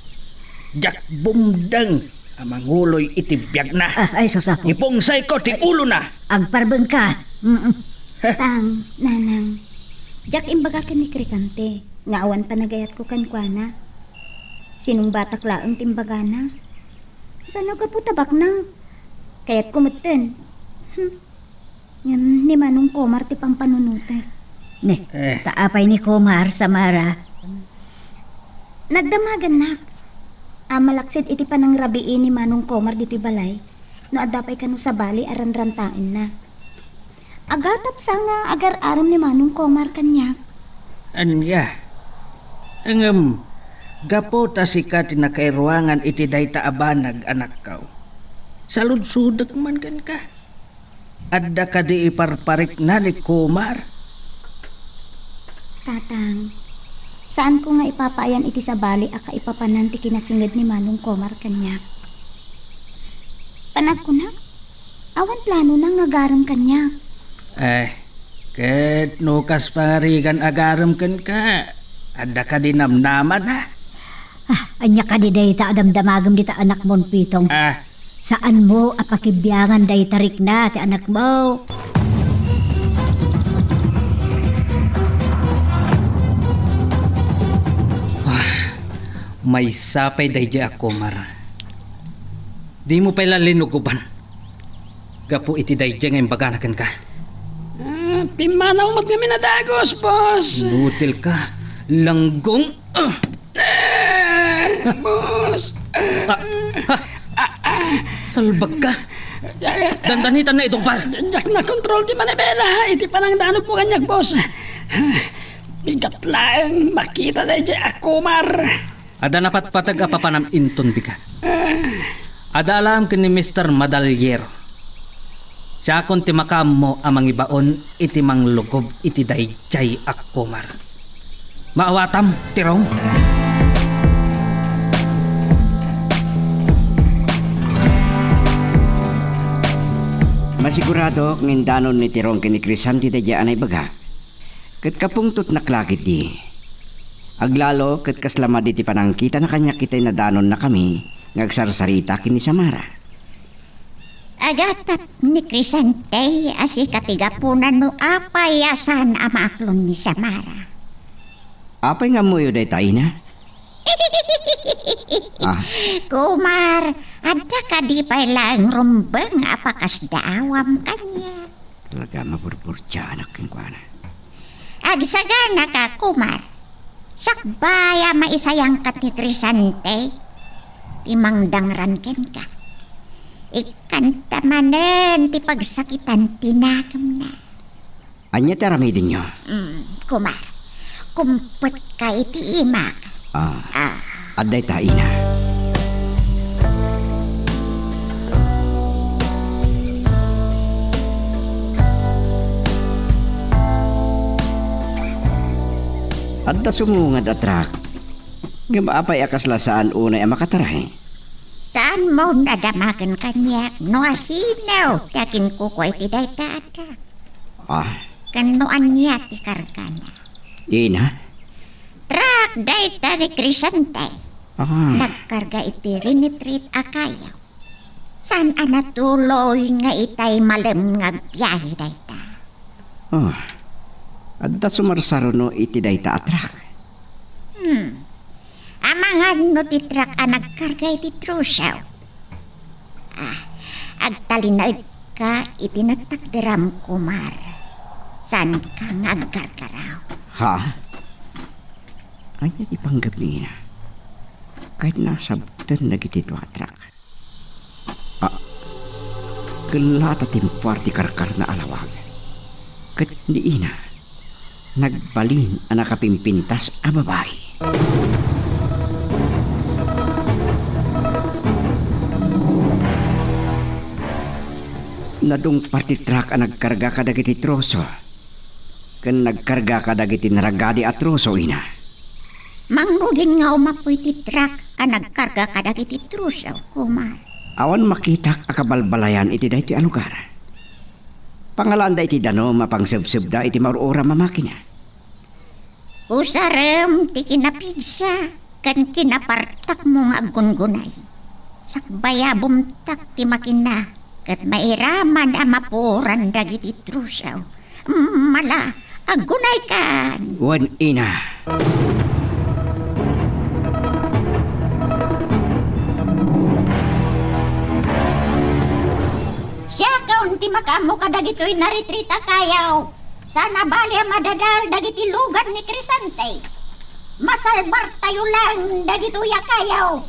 Diak bumdeng a manguloy iti biagna. Ah, ay, sus, Apo. Ipungsayko ti ulona. Agparbengka. Mm-mm. Tang, Nanang, diak imbaga ken ni Crescente nga awan panagayatko kenkuana. Sinungbatak laeng ti imbagana. Saan a gapu ta baknang? Kayatko metten. Hmm. Ngem ni Manong Komar ti pampanunotek. Ne, Eh. ta apay ni Komar, Samara? Nagdamagennak a malaksid iti panangrabii ni Manong Komar ditoy balay no adda pay kano sabali a ranrantaenna. Agatap sa nga agar-arem ni Manong Komar kaniak. Ania? Ngem, gapu ta sika ti nakairuangan iti dayta a banag, anakko, saludsodek man kenka. Adda kadi iparparikna ni Komar? Tatang, saanko nga ipapaayan iti sabali a kaipapanan ti kinasinged ni Manong Komar kaniak. Panagkunak, awan planona nga agarem kaniak. Eh, ket no kas pangarigan agarem kenka, adda kadi namnamana? Ah, ania kadi dayta a damdamagem dita anakmon, Pitong? Ah. Saanmo a pakibiangan dayta rikna ti anakmo? Ah, maysa pay daydiay a Komar. Dimo pay la linugoban gapu iti daydiay nga imbagana kenka. Ah, pimmanaw met ngamin a dagus, boss. Inutilka, langgong. Ah! Ah, boss. Ah, ah. Salbagka. Dandanitan na itong par. Diak nakontrol ti manibela iti panangdanogmo kaniak, boss. Bigat laeng makita daydiay a Komar. Adda napatpateg a papanam inton bigat. Adda alaem ken ni Mister Madaliero. Siakon ti makaammo a mangibaon iti manglugob iti daydiay a Komar. Maawatam, Tirong? Masiguradok nga indanon ni Tirong ken ni Crescente daydiay a naibaga. Ket kapungtotnak la ketdi. Aglalo ket kasla madi ti panangkitana kaniak itay nadanonnakami nga agsarsarita ken ni Samara. Agatap ni Crescente a sika ti gapuna no apay a saan a maaklon ni Samara. Apay nga ammoyo dayta, ina? Ah. Komar, adda kadi pay laeng rumbeng a pakasdaawam kaniak? Talaga, maburburtiaanak kenkuana. Agsaganaka, Komar. Sakbay a maisayangka ti Crescente, ti mangdangran kenka. Ikkanta manen ti pagsakitan ti nagemna. Ania ti aramidenyo? Mm, Komar, kumpetka iti imak. Ah. Ah. Adda ita, ina. Adda sumungad a truck. Ngem apay a kasla saan unay a makataray? Saanmo nadamagen kaniak no asino ti akinkukua iti dayta a truck? Ah. Ken no ania ti kargana? Ina? Truck dayta ni Crescente. Ah. Nagkarga iti rinitrit a kayo. Saan a natuloy nga itay malem nga agbiahe dayta? Oh, adda sumarsaruno iti dayta a truck. Hmm. Amangan no ti truck a nagkarga iti troso. Ah, agtalinaedka iti nagtakderam, Kumar. Saanka nga aggargaraw. Ha? Ania ti panggepna? Kayatna a sabten dagiti dua a truck. Ah, ken la ta timpuar ti karkarna a lawag. Ket ni ina, nagbalin a nakapimpintas a babai. Nadungpar ti truck a nagkarga kadagiti troso, ken nagkarga kadagiti naragadi a troso, ina. Mangrugi nga umapoy ti truck a nagkarga kadagiti troso, Kumar. Awan makitak a kabalbalayan iti daytoy a lugar. Pangalaanda iti danum a pangsebsebda iti maur-uram a makina. Usarem ti kinapigsa ken kinapartakmo nga aggungunay. Sakbayabumtak ti makina ket mairaman a mapuoran dagiti troso. Mala, aggunaykan! Wen ina. Siakon ti makaammo kadagitoy naritrit a kayo. Saan a bali a madadal dagiti lugan ni Crescente. Masalbartayo laeng dagitoy a kayo.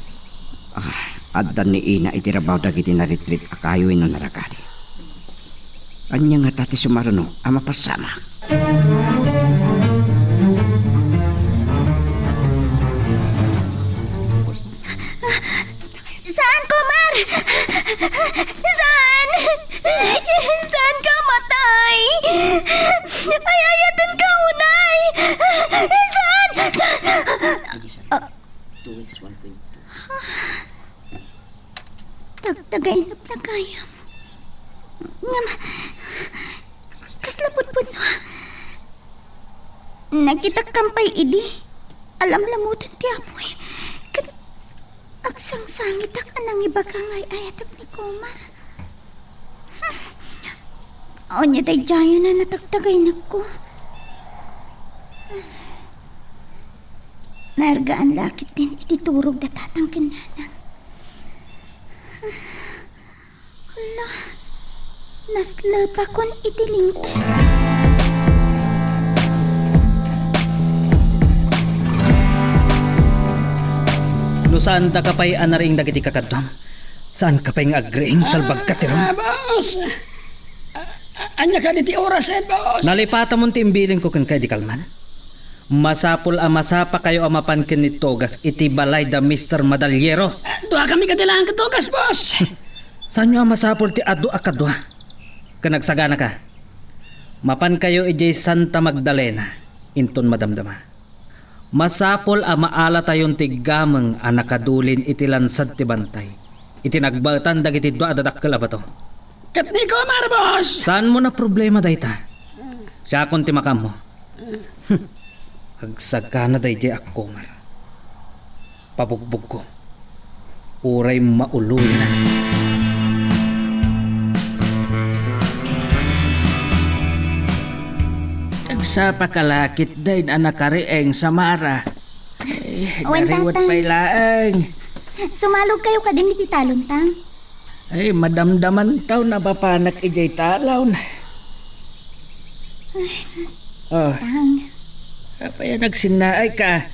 Ah, adda ni ina iti rabaw dagiti naritrit a kayo wenno naragadi. Ania ngata ti sumaruno a mapasamak? Saan, Kumar? Saan? Saan ka matay? Ay, ayaten ka unay! Saan? Saan? Ah. Tagtagainep na gayam. Ngem, kasla pudpudno. Nakitak kam pay idi, alamlamutan ti apoy. Ket agsangsangitak a nangibaga nga ay-ayatek ni Kumar. Ania daydiayen a natagtagainepko? Naergaan la ketdin iti turog da tatang ken nanang. Hala, naslepakon iti lingted. No saandaka pay a nariing dagiti kakaduam, saanka pay nga agriing, salbagka ti rum. Ah, boss! A-, a-, ania kadi ti orasen, boss? Nalipatamon ti imbilinko kenka idi kalman. Masapul a masapakayo a mapan ken ni Togas iti balay da Mister Madaliero. Ah, duakami kadi laeng ken Togas, boss. Saanyo a masapul ti adu a kadua? Ken agsaganaka. Mapankayo idiay Santa Magdalena, inton madamdama. Masapul a maalatayon ti gameng a nakadulin iti lansad ti bantay, iti nagbaetan dagiti dua a dadakkel a bato. Ket ni Kumar, boss! Saanmo a problema dayta? Siakon ti makaammo. Agsagana daydiay a Kumar. Pabugbogko. Uray mauloyan. Agsapaka la ketdin a nakariing, Samara. Ay, wen, nariwet Tatang. Pay laeng. Sumalogkayo kadin iti talon, Tang? Ay, madamdamantaw a mapanak idiay talon. Ay, oh. Tang. Apay a nagsinnaayka?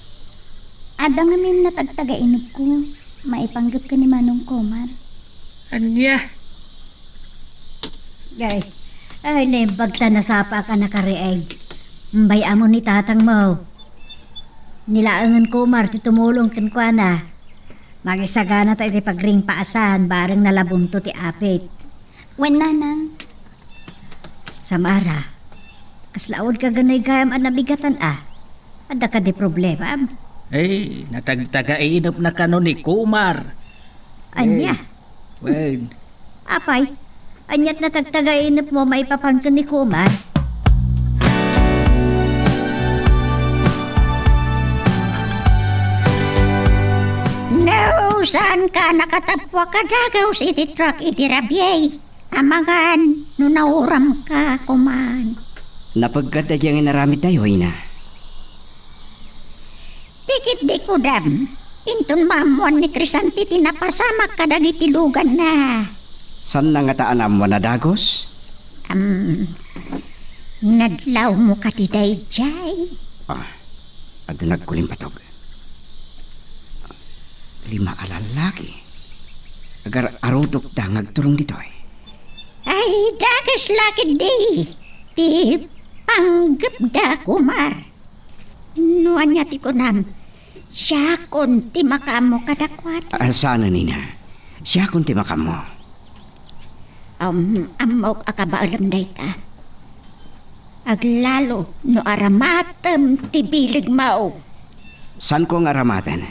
Adda ngamin natagtagainepko. Maipanggep ken ni Manong Komar. Ania? Ay, ay, naimbag ta nasapaak a nakariing. Bay-am ni tatangmo. Ni laengen Komar ti tumulong kenkuana. Makisagana ta iti pagringpaasan, bareng nalabonto ti apit. Wen, Nanang. Samara, kasla awan ka ganay gayam a nabigatan a? Adda kadi problemam? Eh, natagtagainepna kano ni Kumar. Ania? Eh, wen. Apay, aniat natagtagainepmo maipapan ken ni Kumar? No, saanka a nakatappuak a dagus iti truck idi rabiay? Amangan no nauramka koman. Napegka daydiay nga inaramidtayo, Ina. Ti ketdi kunam, inton maammoan ni Crisanti ti napasamak kadagiti luganna. Saanna ngata a naammoan a dagus? Am, nadlawmo kadi daydiay? Ah, adda nagkulimbatog. Lima a lallaki. Agar-arutokda nga agturong ditoy. Ay, dakes la ketdi ti panggepda, Kumar. No ania ti kunam, siakon ti makaammo kadakuada. Ah, saanen, Ina. Siakon ti makaammo. Um, ammok a kabaelem dayta. Aglalo no aramatem ti bilegmo. Saanko nga aramaten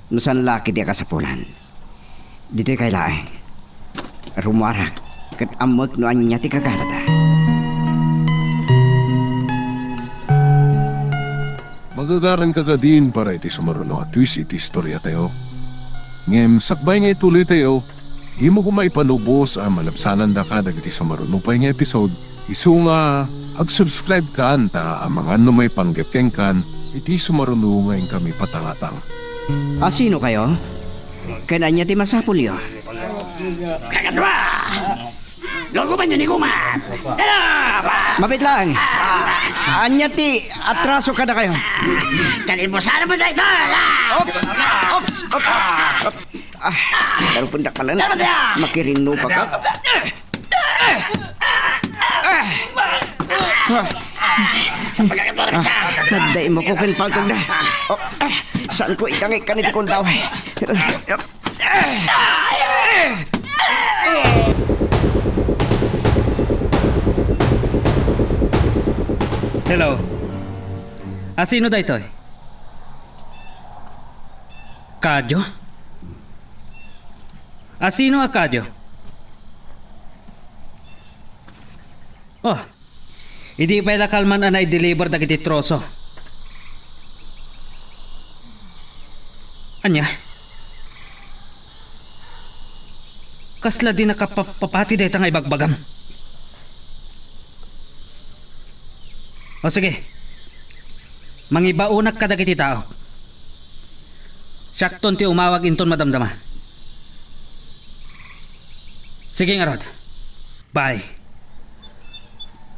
no saan la ketdi a kasapulan. Ditoykay laeng. Rummuarak ket ammok no ania ti kagalata. Magagaranka kadin para iti sumaruno a twist iti istoriatayo. Ngem sakbay nga ituloytayo, dimo koma ipanubos a malabsanandaka dagiti sumaruno pay nga episode. Isu nga, ag-subscribe kan ta amangan no maipanggep kenkan iti sumaruno nga inkami patangatang. A, sino kayo? Ken ania ti masapulyo? Kakadua! Gugumanyo ni Kumar! Hello! Mabit lang! Ania ti atraso kadakayo? Kalibusan mo dayta! Oops! Oops! Oops! Ah, pero pundak pala na. Ano ba yan? Makirinno pa ka. Ah! Ah! Ah! Nagdaymok ken paltog na. Oh, ah, saan ko itangik kaniti kundaw? Hello. A, sino daytoy? Kadio? A, sino a kadio? Oh, idi pay la kalman a nai-deliver dagiti troso. Ania? Kasla di nakapapati dayta nga ibagbagam. O sige, mangibaonak kadagiti tao. Siakton ti umawag inton madamdama. Sige ngarud. Bye.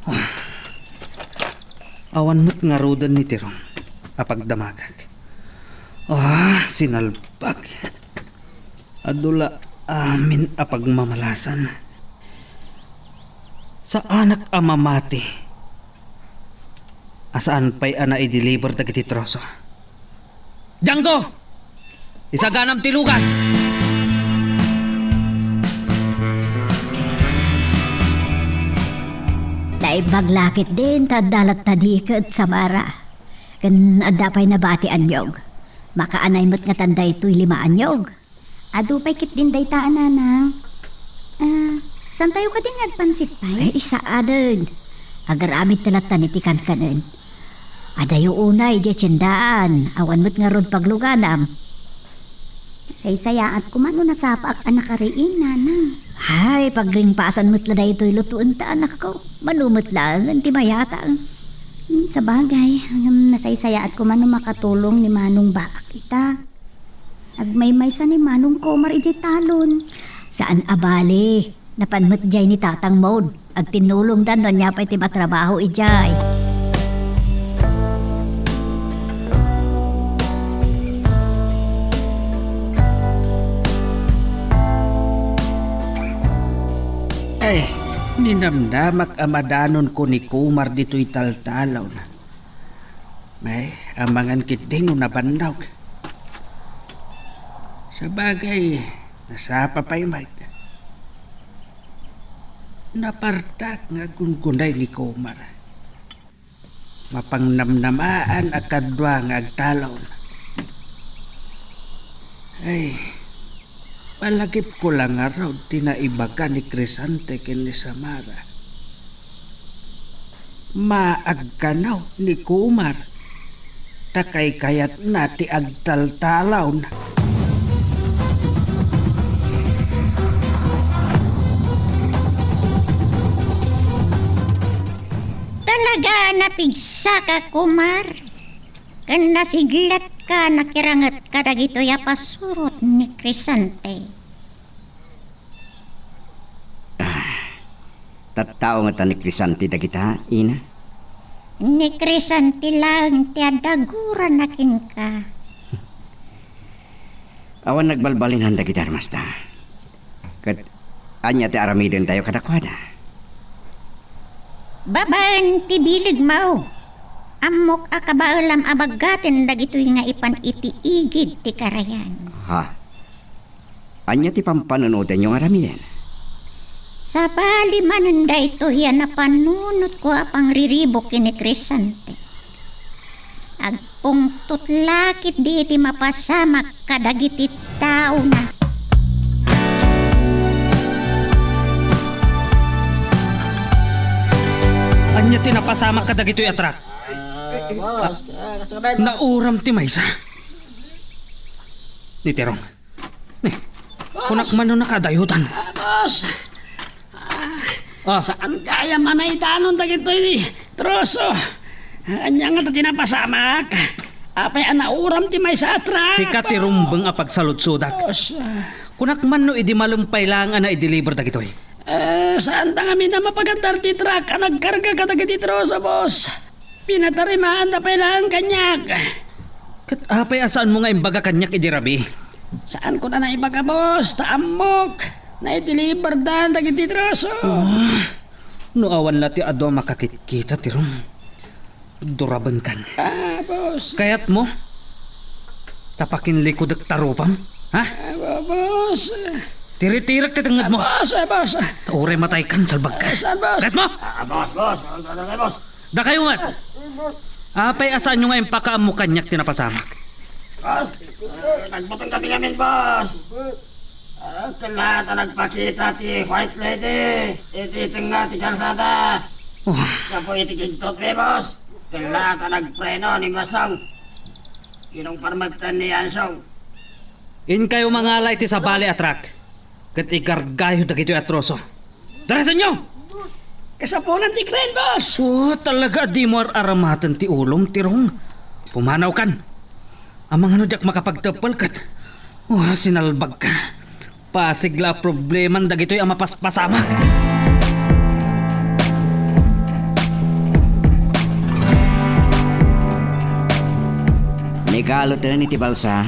Ah. Awan met ngaruden ni Tirong a pagdamagak. Ah, sinalbag. Adu la amin a pagmamalasan. Saanak a mamati a saan pay a nai-deliver dagiti troso. Dyango! Isaganam ti lugan! Naimbag la ketdin ta adda latta di ket samara. Ken adda pay nabati a anyog. Makaanay met ngatan daytoy lima a anyog. Adu pay ketdin dayta a nanang. Ah, saantayo kadi nga agpansit pay? Ay, saanen. Agaramidta lattan iti kankanen. Adayo unay idiay tiendaan. Awan met ngarud pagluganam. Saysayaat koma no nasapaak a nakariing, nanang. Ay, pagringpasan met la daytoy lutoenta, anakko. Mano met laengen ti mayatang. Hmm, sabagay, ngem nasaysayaat koma no makatulong ni Manong Baak ita. Agmaymaysa ni Manong Komar idiay talon. Saan a bale. Napan met diay ni tatangmon. Agtinnulongdan no ania pay ti matrabaho idiay. Ay, ninamnamak a madanonko ni Komar ditoy taltalon. Ay, amangan ketdi no nabannog. Sabagay, nasapa pay met. Napartak nga aggunggunay ni Komar. Mapangnamnamaan a kadua nga agtalawna. Ay, palagipko la ngarud ti naibaga ni Crisante ken ni Samara. Maagkanaw ni Kumar, ta kaykayatna ti agtaltalawna. Talaga, napigsaka, Kumar, ken nasiglatka nakiranget kadagitoy a pasurot ni Crisante. Ah, tattao ngata ni Crisante dagita, ina? Ni Crisante laeng ti adda gurana kenka. Awan nagbalbalinan dagiti armasta. Ket ania ti aramidentayo kadakuada? Babaen ti bilegmo, ammok a kabaelam a baggaten dagitoy nga ipan iti igid ti karayan. Ha? Ania ti pampanunotenyo nga aramiden? Sabali manen daytoy a napanunotko a pangriribuk ken ni Crisante. Agpungtot la ketdi iti mapasamak kadagiti taona. Ania ti napasamak kadagitoy a truck? Ah, boss, ah, kas-, nauram ti maysa. Ni Tirong. Ni, boss! Kunak man no nakadayotan. Ah, boss! Ah, ah, saan gayam a naidanon dagitoy troso? Ania ngata ti napasamak? Apay a nauram ti maysa a truck? Sika ti rumbeng a pagsaludsodak. Boss, ah. Kunak man no idi malem pay laeng a naideliver dagitoy. Eh, saanta ngamin a mapagandar ti truck a nagkarga kadagiti troso, boss. Pinatarimaanda pay laeng kaniak. Ket apay a saanmo nga imbaga kaniak idi rabii? Saanko a naibaga, boss, ta ammok. Naideliverdan dagiti troso. Oh, no awan la ti adu a makakitkita, Tirong. Durabenkan. Ah, boss. Kayatmo? Ta pakinlikudek ta rupam? Ha? Ah, bo-, boss. Tiritirek ti tengngedmo. Ah, boss, ah, boss. Ta uray mataykan, salbagka. Ah, saan, boss? Kayatmo? Ah, boss, boss. Ano, ano, ano, boss? Dakayo met. Apay a saanyo nga impakaammo kaniak ti napasamak? Boss, ah, nagbutong kami ngamin, boss. Ah, kella ta nagpakita ti White Lady iti tengnga ti kalsada. Oh. Gapu iti kigtot mi, boss. Kella ta nagpreno ni Masong. Kinungparmektan ni Ansong. Inkayo mangala iti sabali a truck, ket ikargayo dagitoy a troso. Darasenyo! Kasapulan ti crane, boss! Oh, talaga a dimo ar-aramaten ti ulom, Tirong. Pumanawkan. Amangan no diak makapagteppel ket, oh, sinalbagka. Pasig la a probleman dagitoy a mapaspasamak. Naigalutan iti balsa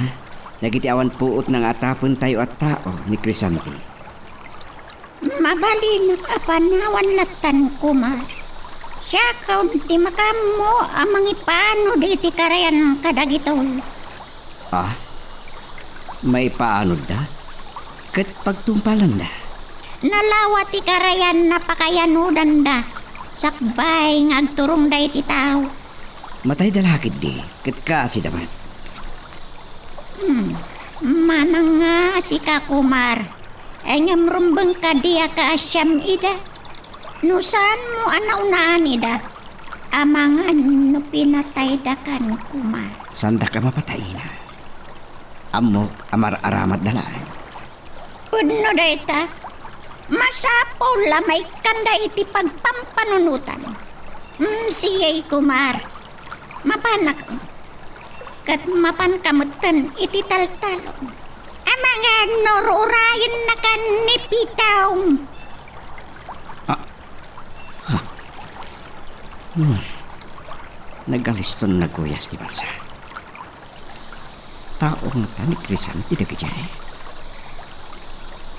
dagiti awan puotna nga atapentayo a tao ni Crisante. Mabalinak a panawan lattan, Kumar. Siakon ti makaammo a mangipanud iti karayan kadagitoy. Ah? Maipaanudda? Ket pagtungpalanda? Nalawa ti karayan a pakayanudanda sakbay nga agturongda iti tao. Matayda la ketdi, ket kaasida met. Hmm, manang nga sika, Kumar. Ngem rumbeng kadi a kaasiam ida. No saanmo a naunaan ida, amangan no pinatayda kan, Kumar. Saandak a mapatay, ina. Ammok a mar-aramatda laeng. Wenno dayta, masapul a maikkanda iti pagpampanunotan. Mm, siye, Kumar. Mapanak. Ket mapanka metten iti taltalon. Amangan no ur-urayennakan ni Pitong. Ah. Ah. Hmm. Nagaliston naguyas ti bansa. Tao ngata ni Crisante dagiti ay.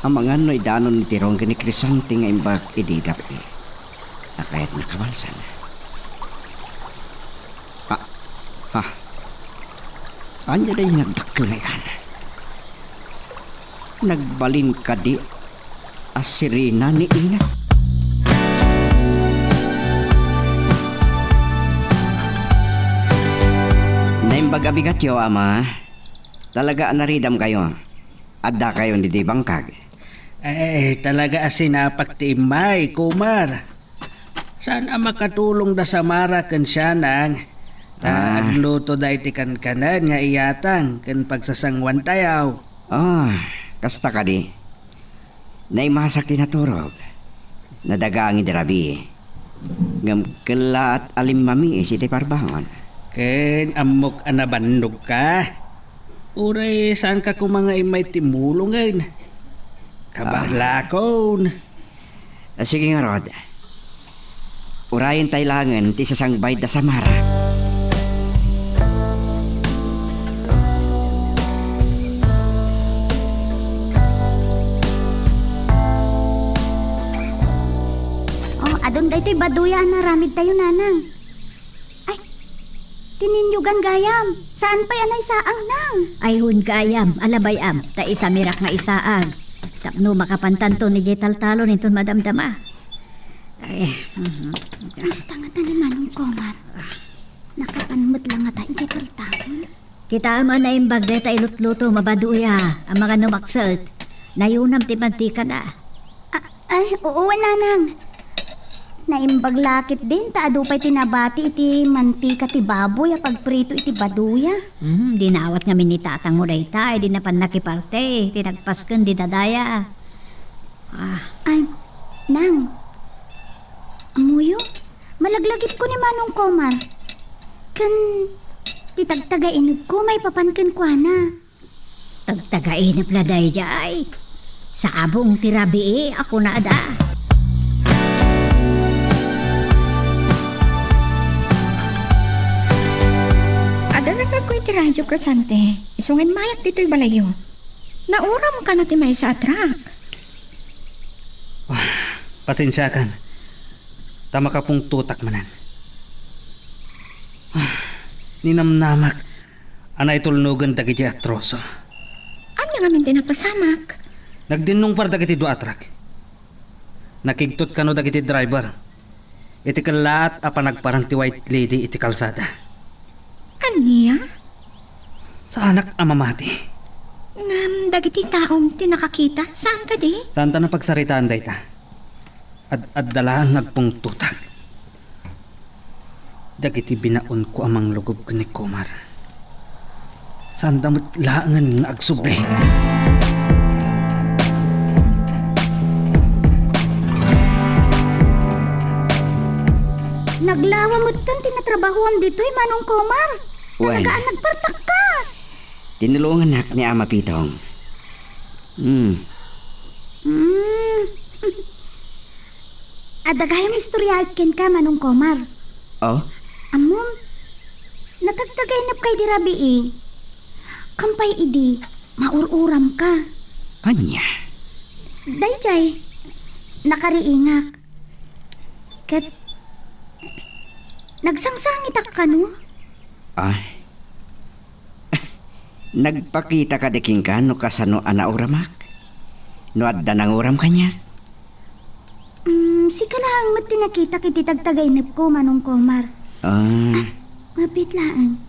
Amangan no idanon ni Tirong ken ni Crisante nga imbag idi rabii a kayatna kabalsan. Ha? Ha? Ania daydi nagdakkel nga ikan? Nagbalin kadi a sirena ni ina? Pag-abigatyo, Ama. Talaga a naridamkayo. Addakayon ditoy bangkag. Eh, talaga a sinapak ti immay, Komar. Saan a makatulong da Samara ken Sianang ta Ah. agluto da iti kankanen nga iyatang ken pagsasanguantayo? Ah, kasta kadi. Naimasak ti naturog. Nadagang idi rabii. Ngem kellaat a limmamiis iti parbangon. Ken ammok a nabannogka? Uray saanka koma nga immay timmulongen? Kabarlakon. Ah. Ah, sige ngarud. Urayentayo laengen ti sasangbay da Samara. Oh, adun daytoy baduya a naramidtayo, Nanang. Ay, tininyugan gayam. Saan pay a naisaang, Nang? Ay, wen gayam, alabay-am, ta isamirak nga isaag. Tapno makapantanto ni jay taltalon inton madamdama. Ay, mhm. Kumusta ngata ni Manong Komar? Nakapan met la ngata idiay taltalon? Kitaem a naimbag dayta ilutlutom a baduya a mangano makset. Nayunam ti mantikana. A-, ay, oo, Nanang. Naimbag la ketdin ta adu pay ti nabati iti mantika ti baboy a pagprito iti baduya. Hmm, dinawat ngamin ni tatangmo dayta, idi napan nakiparte ti nagpasken di dadaya. Ah. Ay, Nang. Ammoyo, malaglagipko ni Manong Komar. Ken ti tagtagainepko maipapan kenkuana. Tagtagainep la daydiay. Sabong ti rabii a kunada. Adda nagaggo iti radio, Crescente. Isu nga immayak ditoy balayyo. Nauram kano ti maysa a truck. Ah, pasensiakan. Ta makapungtotak manen. Ah, ninamnamak a naitulnogen dagiti atroso. Ania ngamin ti napasamak? Nagdinnungpar dagiti dua a truck. Nakigtot kano dagiti driver iti kellaat a panagparang ti White Lady iti kalsada. Ania? Saanak a mamati. Ngem dagiti taom ti nakakita, saan kadi? Saanta napagsaritaan dayta. Ad-adda laeng nga agpungtotak. Dagiti binaonko a manglugob ken ni Komar, saanda met laengen nga agsubli. Naglawa metten ti natrabahoam ditoy, Manong Komar. Wen. Talaga a nagpartakka. Tinulongannak ni Ama Pitong. Hmm. Hmm. Adda gayam istoryaek kenka, Manong Komar. Oh? Ammom, natagtagainepka idi rabii. Kampay idi, maur-uramka. Ania? Daydiay, nakariingak. Ket nagsangsangitak kano? Ay. Nagpakita kadi kenka no kasano a nauramak? No adda nanguram kaniak? Mm, sika laeng met ti nakitak iti tagtagainepko, Manong Komar. Ah. Ah, mabiit laeng.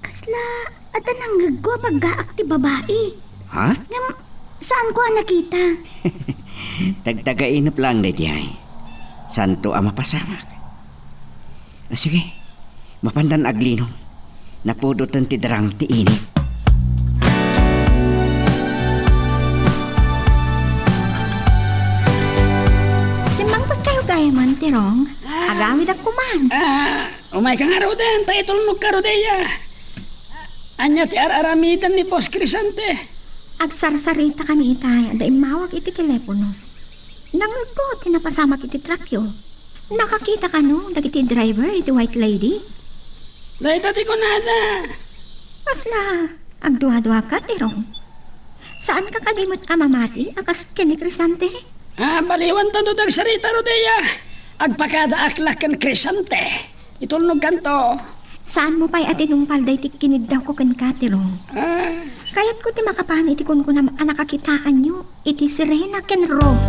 Kasla adda nangngegko a paggaak ti babai. Ha? Ngem saanko a nakita. Tagtagainep laeng daydiay. Saanto a mapasamak. Ah, sige. Mapandan aglino. Napudoten ti darang ti init. Simmangpet kayo gayamen, Tirong. Ah. Agawidak kuman. Ah, umayka ngaruden, ta itulnogka, Rodea. Ania ti ar-aramiden ni Boss Crescente? Agsarsarita kami itay, adda immawag iti telepono. Nangngegko ti napasamak iti truckyo. Nakakita kano dagiti driver iti White Lady? Dayta ti kunada. Kasla, agduadua ka, Tirong. Saan ka kadi met a mamati a kas ken ni Crescente? Ah, baliwan tanto dagsarita, Rodea. Agpakadaak la ken Crescente. Itulnogkanto. Saanmo pay a tinungpal daytoy kiniddawko kenka, Tirong. Ah. Kayatko ti makapan iti kunkunam a nakakitaanyo iti Sirena ken Rob.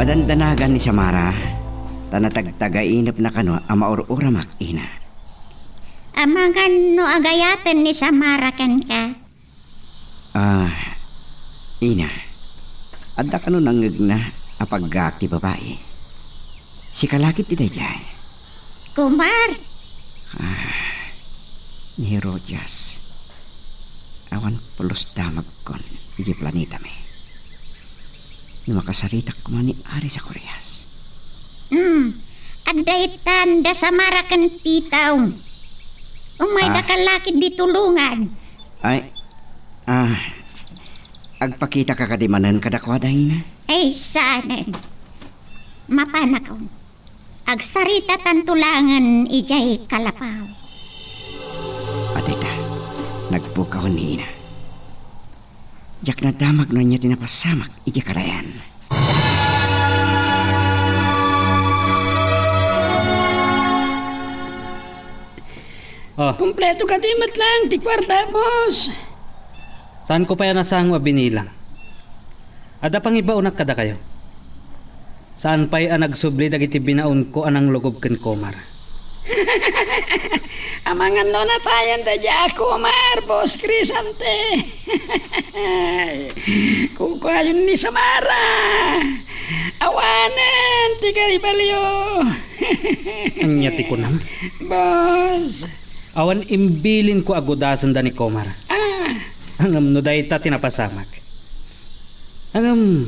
Adandanagan ni Samara, ta natagtagainepna kano a maur-uramak, ina. Amangan no agayaten ni Samara kenka. Ah, ina, adda kano nangngegna a paggaak ti babai? Sika la ketdi daydiay? Kumar! Ah, ni Herodias, awan pulos damagkon iti planetami. No makasaritak koma ni Aris a Koreas. Hmm, adda itan da Samara ken Pitong. Umayda Ah. ka la ketdi tulongan. Ay, ah, agpakitaka kadi manen kadakuada, ina? Ay, saanen. Mapanakon. Agsaritatanto laengen idiay kalapaw. Adda ita, nagpukaw ni ina. Diak nadamag no ania ti napasamak idiay karayan. Ah. Kompleto kadi met laeng ti kuarta, boss. Saanko pay a nasango a binilang. Adda pangibaonak kadakayo. Saan pay a nagsubli dagiti binaonko a nanglugob ken Komar. Amangan no natayan daydiay a Komar, Boss Crisante. Kukuayon ni Samara. Awanen ti karibalyo. Ania ti kunam? Boss. Awan imbilinko a gudasenda ni Komar. Ah. Ngem no dayta ti napasamak. Ngem,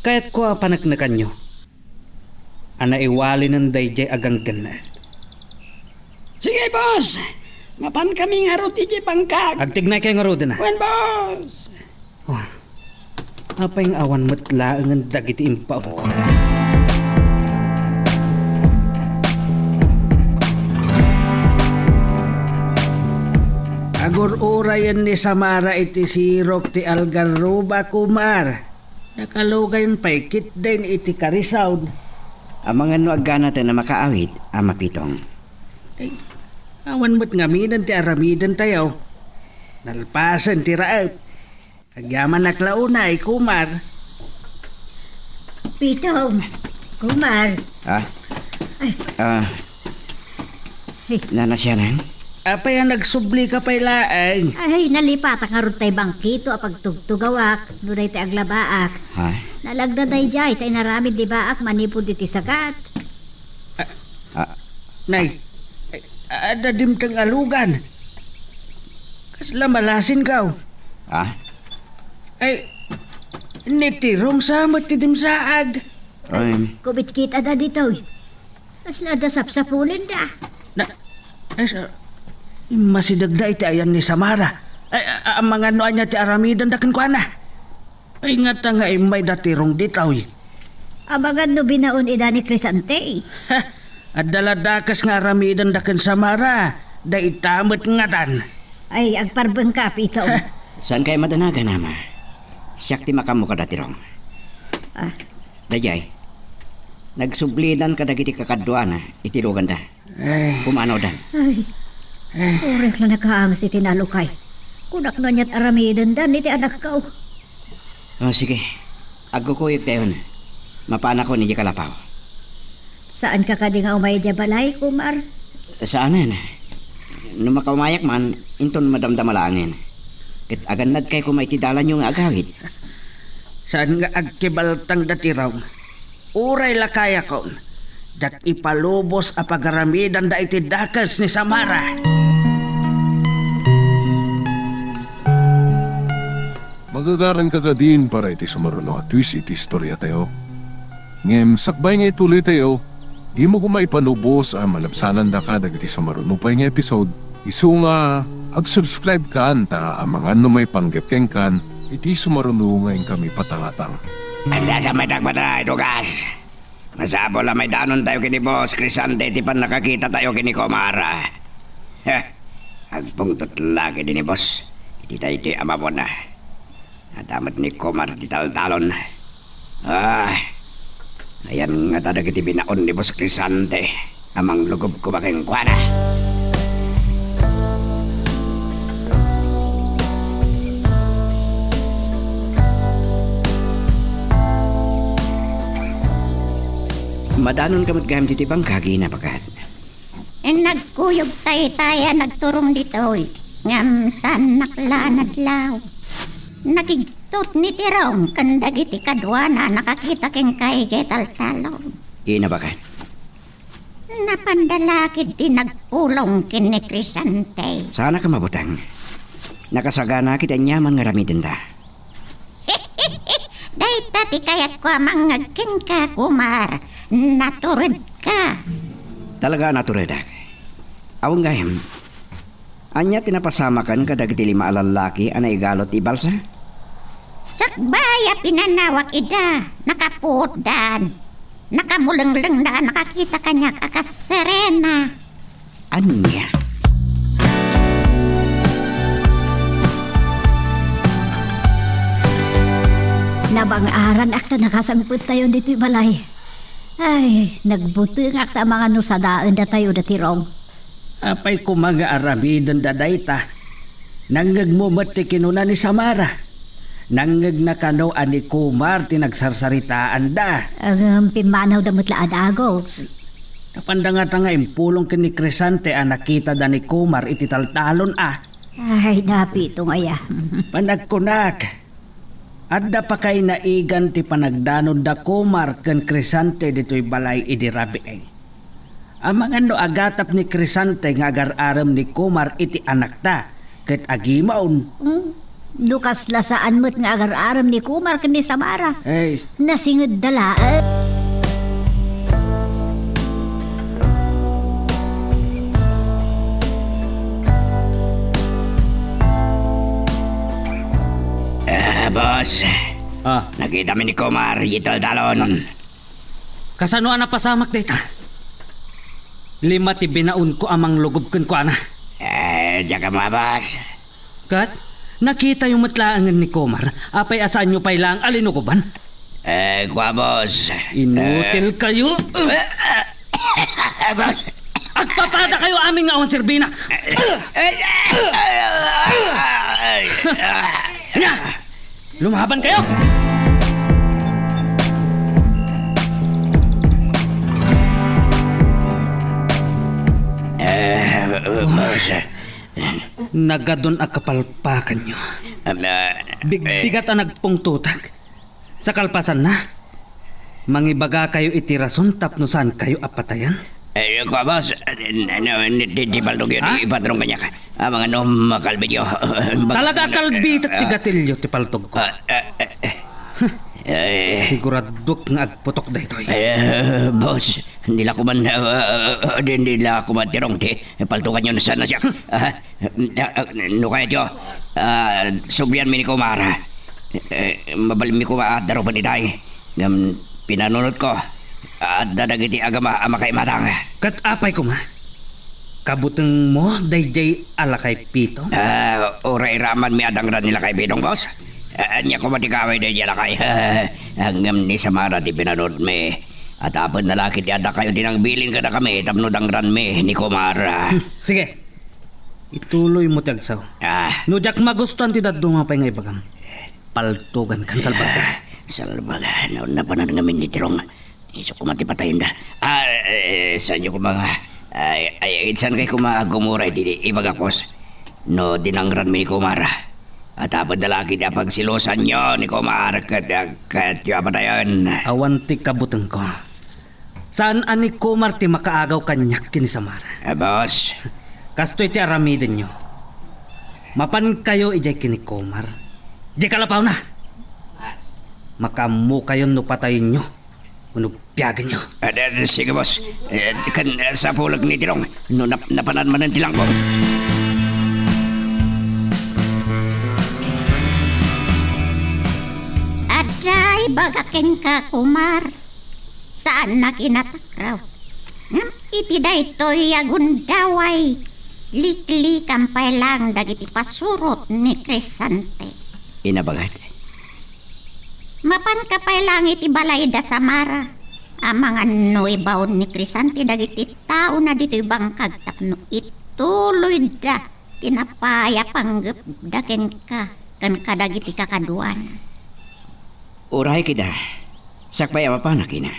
kayatko a paneknekanyo a naiwalinen daydiay a ganggennaet. Sige, boss! Mapankami ngarud idiay bangkag. Agtignaykayo ngaruden, a. Wen, boss! Oh, apay nga awan met laengen dagiti imbaonko? Agur-urayen ni Samara iti sirok ti algarroba, Kumar. Nakalugayon pay ketdin iti karisaon. Amangan no agganaten a makaawid, Ama Pitong. Ay, awan met ngaminen ti aramidentayo. Nalpasen ti raep. Agyamanak la unay, Kumar. Pitong, Kumar. Ah? Ay. Ah. Hey. Nana siya nang? Apay a nagsublika pay laeng? Ay, nalipatak ngarud tay bangkito a pagtugtugawak, no daytoy aglabaak. Ha? Nalagda daydiay, tay naramid ni baak manipud iti sagat. Ah. Ah. Nay, ay, adda dimteng a lugan. Kasla malasinkaw? Ah? Ay, ni Tirong sa met ti dimsaag. Ay. Kubitkit ada ditoy. Kasla adda sapsapulenda. Na, ay, sa, masidegda iti ayan ni Samara. Ay, a-, a-, amangan no ania ti aramidenda kenkuana. Ay, ngata nga immay da Tirong ditoy. Amangan no binaon ida ni Crisante. Ha, adda la dakes nga aramidenda ken Samara. Dayta met ngatan. Ay, agparbengka, Pitong. Ha? Saankayo madanagan, Ama? Siak ti makaammo kada Tirong. Ah. Daydiay, nagsublidan kadagiti kakaduana iti luganda. Eh. Kumano, Dan? Ay, Eh. uray la nakaanges iti nalukay. Kunak no aniat aramiden, Dan, iti anakko. Oh, sige. Agkukuyogtayon. Mapanakon idiay kalapaw. Saanka kadi nga umay idiay balay, Kumar? Saanen. No makaumayak man, inton madamdama laengen. Ket agannadkay koma iti dalanyo nga agawid. Saan nga agkibaltang da Tirong? Uray la kayakon, diak ipalubos a pagaramidanda iti dakes ni Samara. Magagaranka kadin para iti sumaruno a twist iti istoriatayo. Ngem sakbay nga ituloytayo, dimo koma ipalubos a malabsanandaka dagiti sumaruno pay nga episode. Isu nga, ag-subscribe kan ta amangan no maipanggep kenkan iti sumaruno nga inkami patangatang. Ania sa may dagmatra ito, gas? Masapul a maidanontayo ken ni Boss Crisante iti pannakakitatayo ken ni Komar. Heh, agpungtot la ketdi ni Boss iti daytoy a mapuna. Adda met ni Komar ti taltalon. Ah, ayan ngata dagiti binaon ni Boss Crisante a manglugobko kenkuana. Adanonka met gayam ditoy bangkagi, nabakat. Nagkuyog taytay a nagturong ditoy, ngem saannak la a nadlaw. Nakigtot ni Tirong ken dagiti kaduana a nakakita kenka idiay taltalon. Inabakan. Napanda la ketdi nagpulong ken ni Crescente. Saanak a mabuteng. Nakasagana ket aniaman nga aramidenda. Dayta ti kayatko a mangngeg kenka, Kumar. Naturedka. Talaga a naturedak. Awan gayam. Ania ti napasamakan kadagiti lima a lallaki a naigalut ti balsa? Sakbay a pinanawak ida, nakapuotdan. Nakamulenglengda a nakakita kaniak a kas sirena. Ania? Nabang-aran ak ta nakasangpettayon ditoy balay. Ay, nagbutengak ta amangan no sadaen datayo da Tirong. Apay koma nga aramidenda dayta? Nangngegmo met ti kinuna ni Samara. Nangngegna kano a ni Kumar ti nagsarsaritaanda. Ngem pimmanawda met la a dagus. Napanda ngata nga impulong ken ni Crescente a nakitada ni Kumar iti taltalon a. Ay, napito nga ya. Panagkunak, adda pa kay naigan ti panagdanonda Kumar ken Crescente ditoy balay idi rabii. Amangan no agatap ni Crescente nga agar-arem ni Kumar iti anakta ket agimon. Hmm? No kasla saan met nga agar-arem ni Kumar ken ni Samara. Ay. Nasingedda laeng. Ah, boss. Ah. Nakitami ni Kumar, italtalon. Kasano a napasamak dayta? Lima ti binaonko a manglugob kenkuana. Eh, diak ammo, boss. Ket, nakitayo met laengen ni Kumar, apay a saanyo pay laeng a linugoban? Eh, kua, boss. Inutil kayo. Eh, boss. Agpapada kayo amin nga awan serbina. Eh, eh, eh, eh, eh, eh. Ania? Lumaban kayo! Eh, boss. Nagadun a kapalpakanyo. Am, ah, Bigbigatan a nagpungtotak. Sa kalpasanna, mangibagakayo iti rason tapno saankayo a patayen? Eh, kua, boss, eh, n-, n-, n-, di, di baldog yun, ha? Ipatrong kaniak. Ah, mga no, makalbiyo. Talaga a kalbitek ti gatilyo ti paltogko. Ah, eh, eh, eh. Eh. Siguraduak nga agputok daytoy. Eh, boss, hindi la kuman, ah, ah, ah, di, hindi la kuman Tirong ti paltukanyo na sana siya. Ah, ah, no kayatyo, ah, sublianmi ni Kumar. Eh, mabalinmi koma a darupen itay. Ngem pinanunotko, adda dagiti agama a makaimatang. Ket apay koma? Kabutengmo daydiay a lakay Pitong? Ah, uray ramanmi a dangran ni lakay Pitong, boss. Ah, ania koma ti kaaway daydiay a lakay? Ngem ni Samara ti pinanunotmi. Atapenna la ket ti addakayo ti nangbilin kadakami tapno dangranmi ni Kumar. Hmm, sige. Ituloymo ti agsao. Ah. No diak magustuan ti dadduma pay nga ibagam, paltugankan, salbagka. Ah, salbaga, no, napanan ngamin ni Tirong. Isu koma ti patayenda. Ah, eh, saanyo koma nga, ay, ay, saan kay koma gumuray di ibagak, boss? No dinangranmi ni Kumar, atapenna la ket ti apagselosanyo ni Kumar ket, ket yo a patayen. Awan ti kabutengko. Saan a ni Kumar ti makaagaw kaniak ken ni Samara. Ah, boss. Kastoy ti aramidenyo. Mapankayo idiay ken ni Kumar. Diay kalapawna. Makaammokayon no patayenyo wenno biagenyo. Ah, da-, da-, sige, boss. Eh, kan, eh, sapulek ni Tirong. No nap-, napanan manen ti langko. Adda ibagak kenka, Kumar. Saan a kinatakraw. Ngem iti daytoy a gundaway, liklikan pay laeng dagiti pasurot ni Crescente. Inabagat. Mapanka pay laeng iti balay da Samara. Amangan no ibaon ni Crescente dagiti taona ditoy bangkag tapno ituloyda ti napay a panggepda kenka ken kadagiti kakaduana. Uray kida, sakbay a mapanak, ina.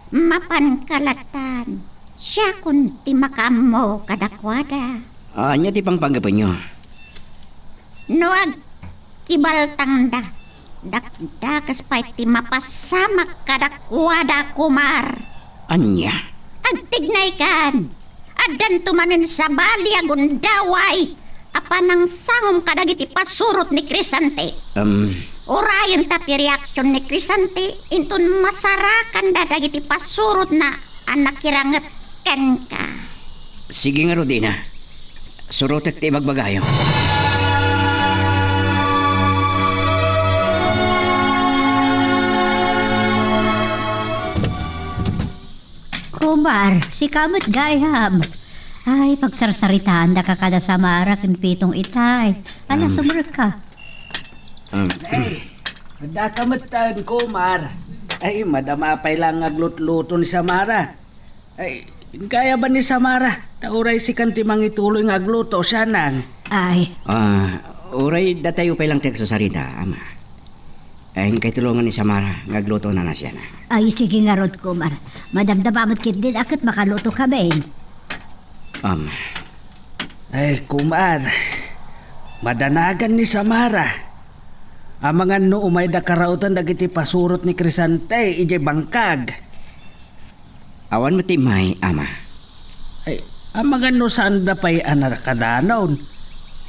Mapanka latan, siakon ti makaammo kadakuada. Ania ti pangpanggapuenyo? No agkibaltangda, dakdakes pay ti mapasamak kadakuada, Kumar. Ania? Agtignaykan! Addanto manen sabali a gundaway a panangsangom kadagiti pasurot ni Crisante. Em. Urayenta ti reaksion ni Crisante inton masarakanda dagiti pasurotna a nakiranget kenka. Sige ngarud, Ina. Surotek ti ibagbagayo. Kumar, sika met gayam. Ay, pagsarsaritaandaka kada Samara ken Pitong itay. Ala, Um. sumrekka. Um. Ay, adda ka met, Kumar. Ay, madama pay la nga aglutluto ni Samara. Ay, gayam ni Samara. Ta uray sikan ti mangituloy nga agluto, sianang. Ay. Ah, uray datayo pay lang ti agsasarita, Ama. Ay, inkay tulongan ni Samara nga agluto na siana. Ay, sige ngarud, Kumar. Madamdama met ketdin a ket makaluto ka, Ben. Um. Ay, Kumar. Madanagan ni Samara. Amangan no umayda karauten dagiti pasurot ni Crisante idiay bangkag. Awan met ti immay, Ama. Ay, amangan no saanda pay a nakadanon.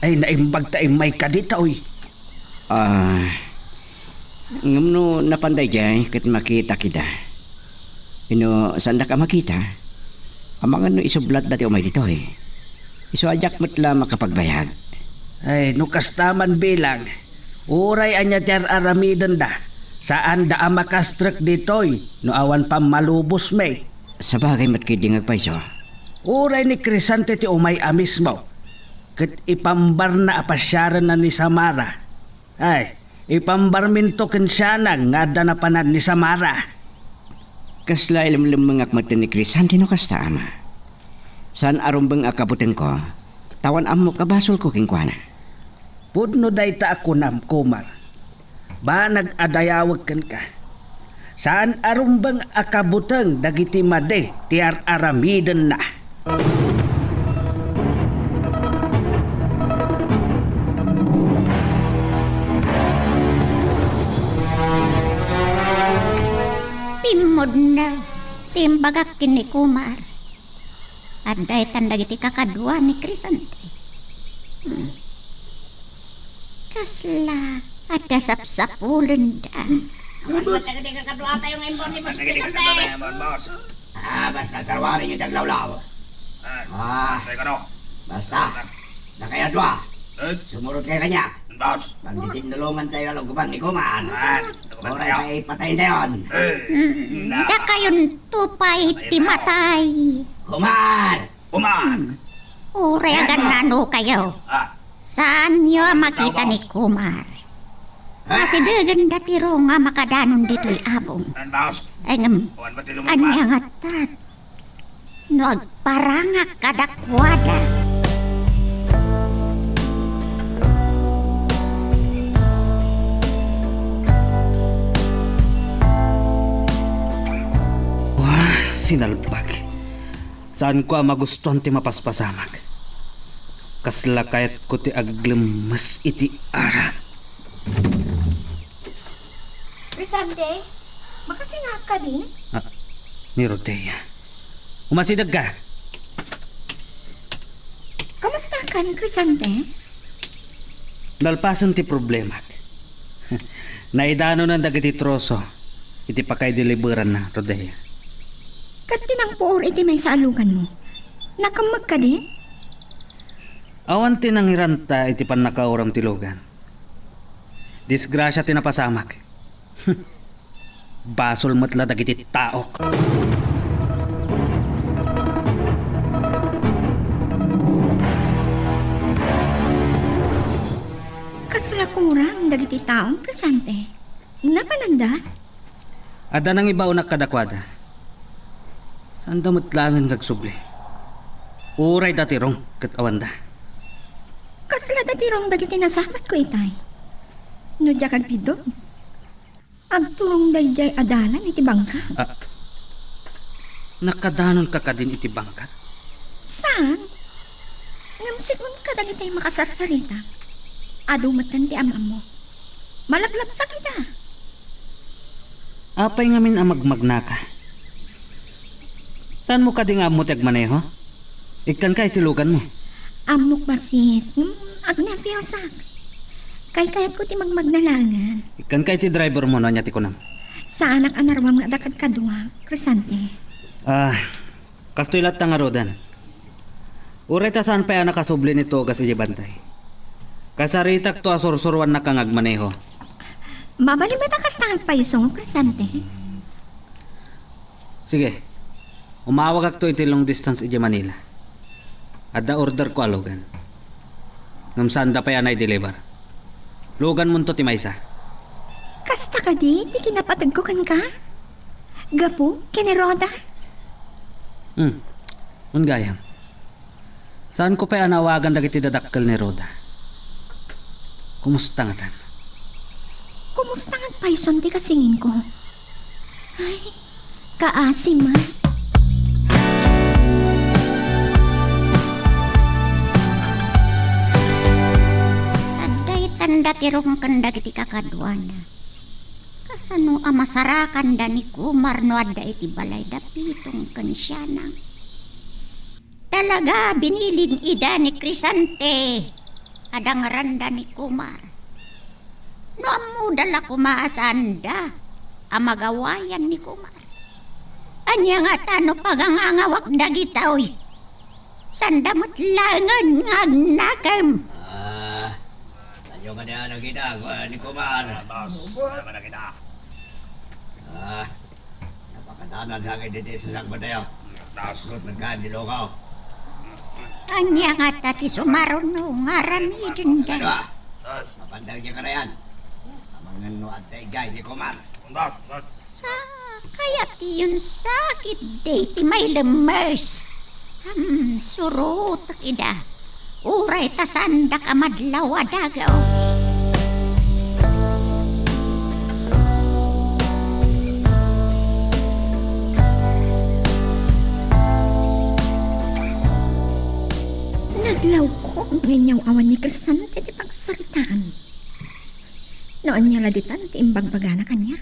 Ay, naimbag ta immayka ditoy. Ah, ngem no napan daydiay ket makitak ida. Wenno saandak a makita? Amangan no isublatda ti umay ditoy. Isu a diak met la makapagbayag. Ay, no kasta man bilang, uray ania ti ar-aramidenda, saanda a makastrek ditoy no awan pammalubosmi. Sabagay met ketdi nga agpayso. Uray ni Crisante ti umay a mismo, ket ipambarna a pasiarenna ni Samara. Ay, ipambarminto ken sianang nga adda napanan ni Samara. Kasla ilemlemmengak met ni Crisante no kasta, Ama. Saan a rumbeng a kabutengko, ta awan ammok a basolko kenkuana. Pudno dayta a kunam, Kumar. Banag a dayawek kenka. Saan a rumbeng a kabuteng dagiti madi ti ar-aramidenna. Pimmudna ti imbagak ken ni Kumar. Adda itan dagiti kakadua ni Crisante. Hmm. Kasla adda sapsapulenda. Awan met dagiti kakadua tayo nga imbag ni Boss Crisante. Ah, basta sarwari niyo ti aglawlaw. Ah, basta. Dakay a dua. Eh? Sumurot kayo kanya. Boss. Pagditinnulongan tayo a luguban ni Kumar. Ah, luguban tayo. Oray pay patayin tayon. Eh, na. Dakayon to pay ti matay. Kumar! Kumar! Oray a gannano kayo. Ah. Saanyo a makita ni Kumar? Ah. Asidegen da ti rong a makadanon ditoy abong. Boss. Ay, ngem, ania nga tat? No agparangak kadakuada. Wah, sinalbag. Saanko a magustuan ti mapaspasamak. Kasla kayatko ti aglemmes iti aram. Crisante, makasingaak kadi? Ah, ni Rodea. Umasidegka. Kamustakan, Crisante? Nalpasen ti problemak. Naidanonan dagiti troso iti pakaideliberanna, Rodea. Ket ti nangpuor iti maysa a luganmo, nakemmek kadi? Awan ti nangiranta iti pannakauram ti lugan. Disgrasia ti napasamak. Basol met la dagiti taok. Kasla kurang dagiti taom, Crisante? Napananda? Adda nangibaonak kadakuada. Saanda met laengen nga agsubli. Uray da ti rong ket awanda. Kasla da ti rong dagiti nasamatko itay? No diak agbiddut, agturong daydiay a dalan iti bangka. Ah, Nakadanonka kadin iti bangkat? Saan? Ngem sigun kadagiti makasarsarita, adu metten ti am-ammo. Malaglabsak ida. Apay ngamin a magmagnaka? Saanmo kadi nga ammo ti agmaneho? Ikkanka iti luganmo. Ammok bassit, ngem agnerbiasak. Kaykayatko ti magmagna laengen. Ikkanka iti drivermo no ania ti kunam. Saanak a naruam nga adda kadkadua, Crescente. Ah, kastoy latta ngaruden. Uray ta saan pay a nakasubli ni tugas idiay bantay, kasaritakto a sursuroannaka nga agmaneho. Mabalin met a kasta nga agpayso, Crescente. Sige, umawagakto iti long distance idiay Manila. Adda orderko a lugan. Ngem saanda pay a naideliver. Luganmonto ti maysa. Kasta kadi ti kinapategko kenka? Gapu ken ni Rhoda? Hmm. Wen gayam. Saanko pay a naawagan dagiti dadakkel ni Rhoda. Kumusta ngatan? Kumusta ngan payson ti kasinginko? Ay, kaasi man. Adda itanda ti rungken dagiti kakaduana. Kasano a masarakanda ni Kumar no adda iti balay da Pitong ken Sianang? Talaga, binilin ida ni Crescente a dangranda ni Kumar. No ammoda la koma a saanda a magawayan ni Kumar. Ania ngata no pagangangawak dagitoy? Saanda met laengen nga agnakem. Ah, saanyo nga di a nakita, kuan ni Kumar. Bas, wala ka nakita. Ah, napakadanan sa akin diti sa sakbatayo. Tapos nagkaan di lugaw. Ania ngata ti sumaruno nga aramidenda? Ano, ah? Mapandang di karayan. Amangan no adda idiay ni Kumar. Bas, bas. Sa kayat ti yun sakit day ti may lemmers. Hmm, surutek ida. Uray ta saandak a madlaw a dagaw. Naglawko nga inyaw-awan ni Crescente ti pagsaritaan. No ania la ditan ti imbagbagana kaniak?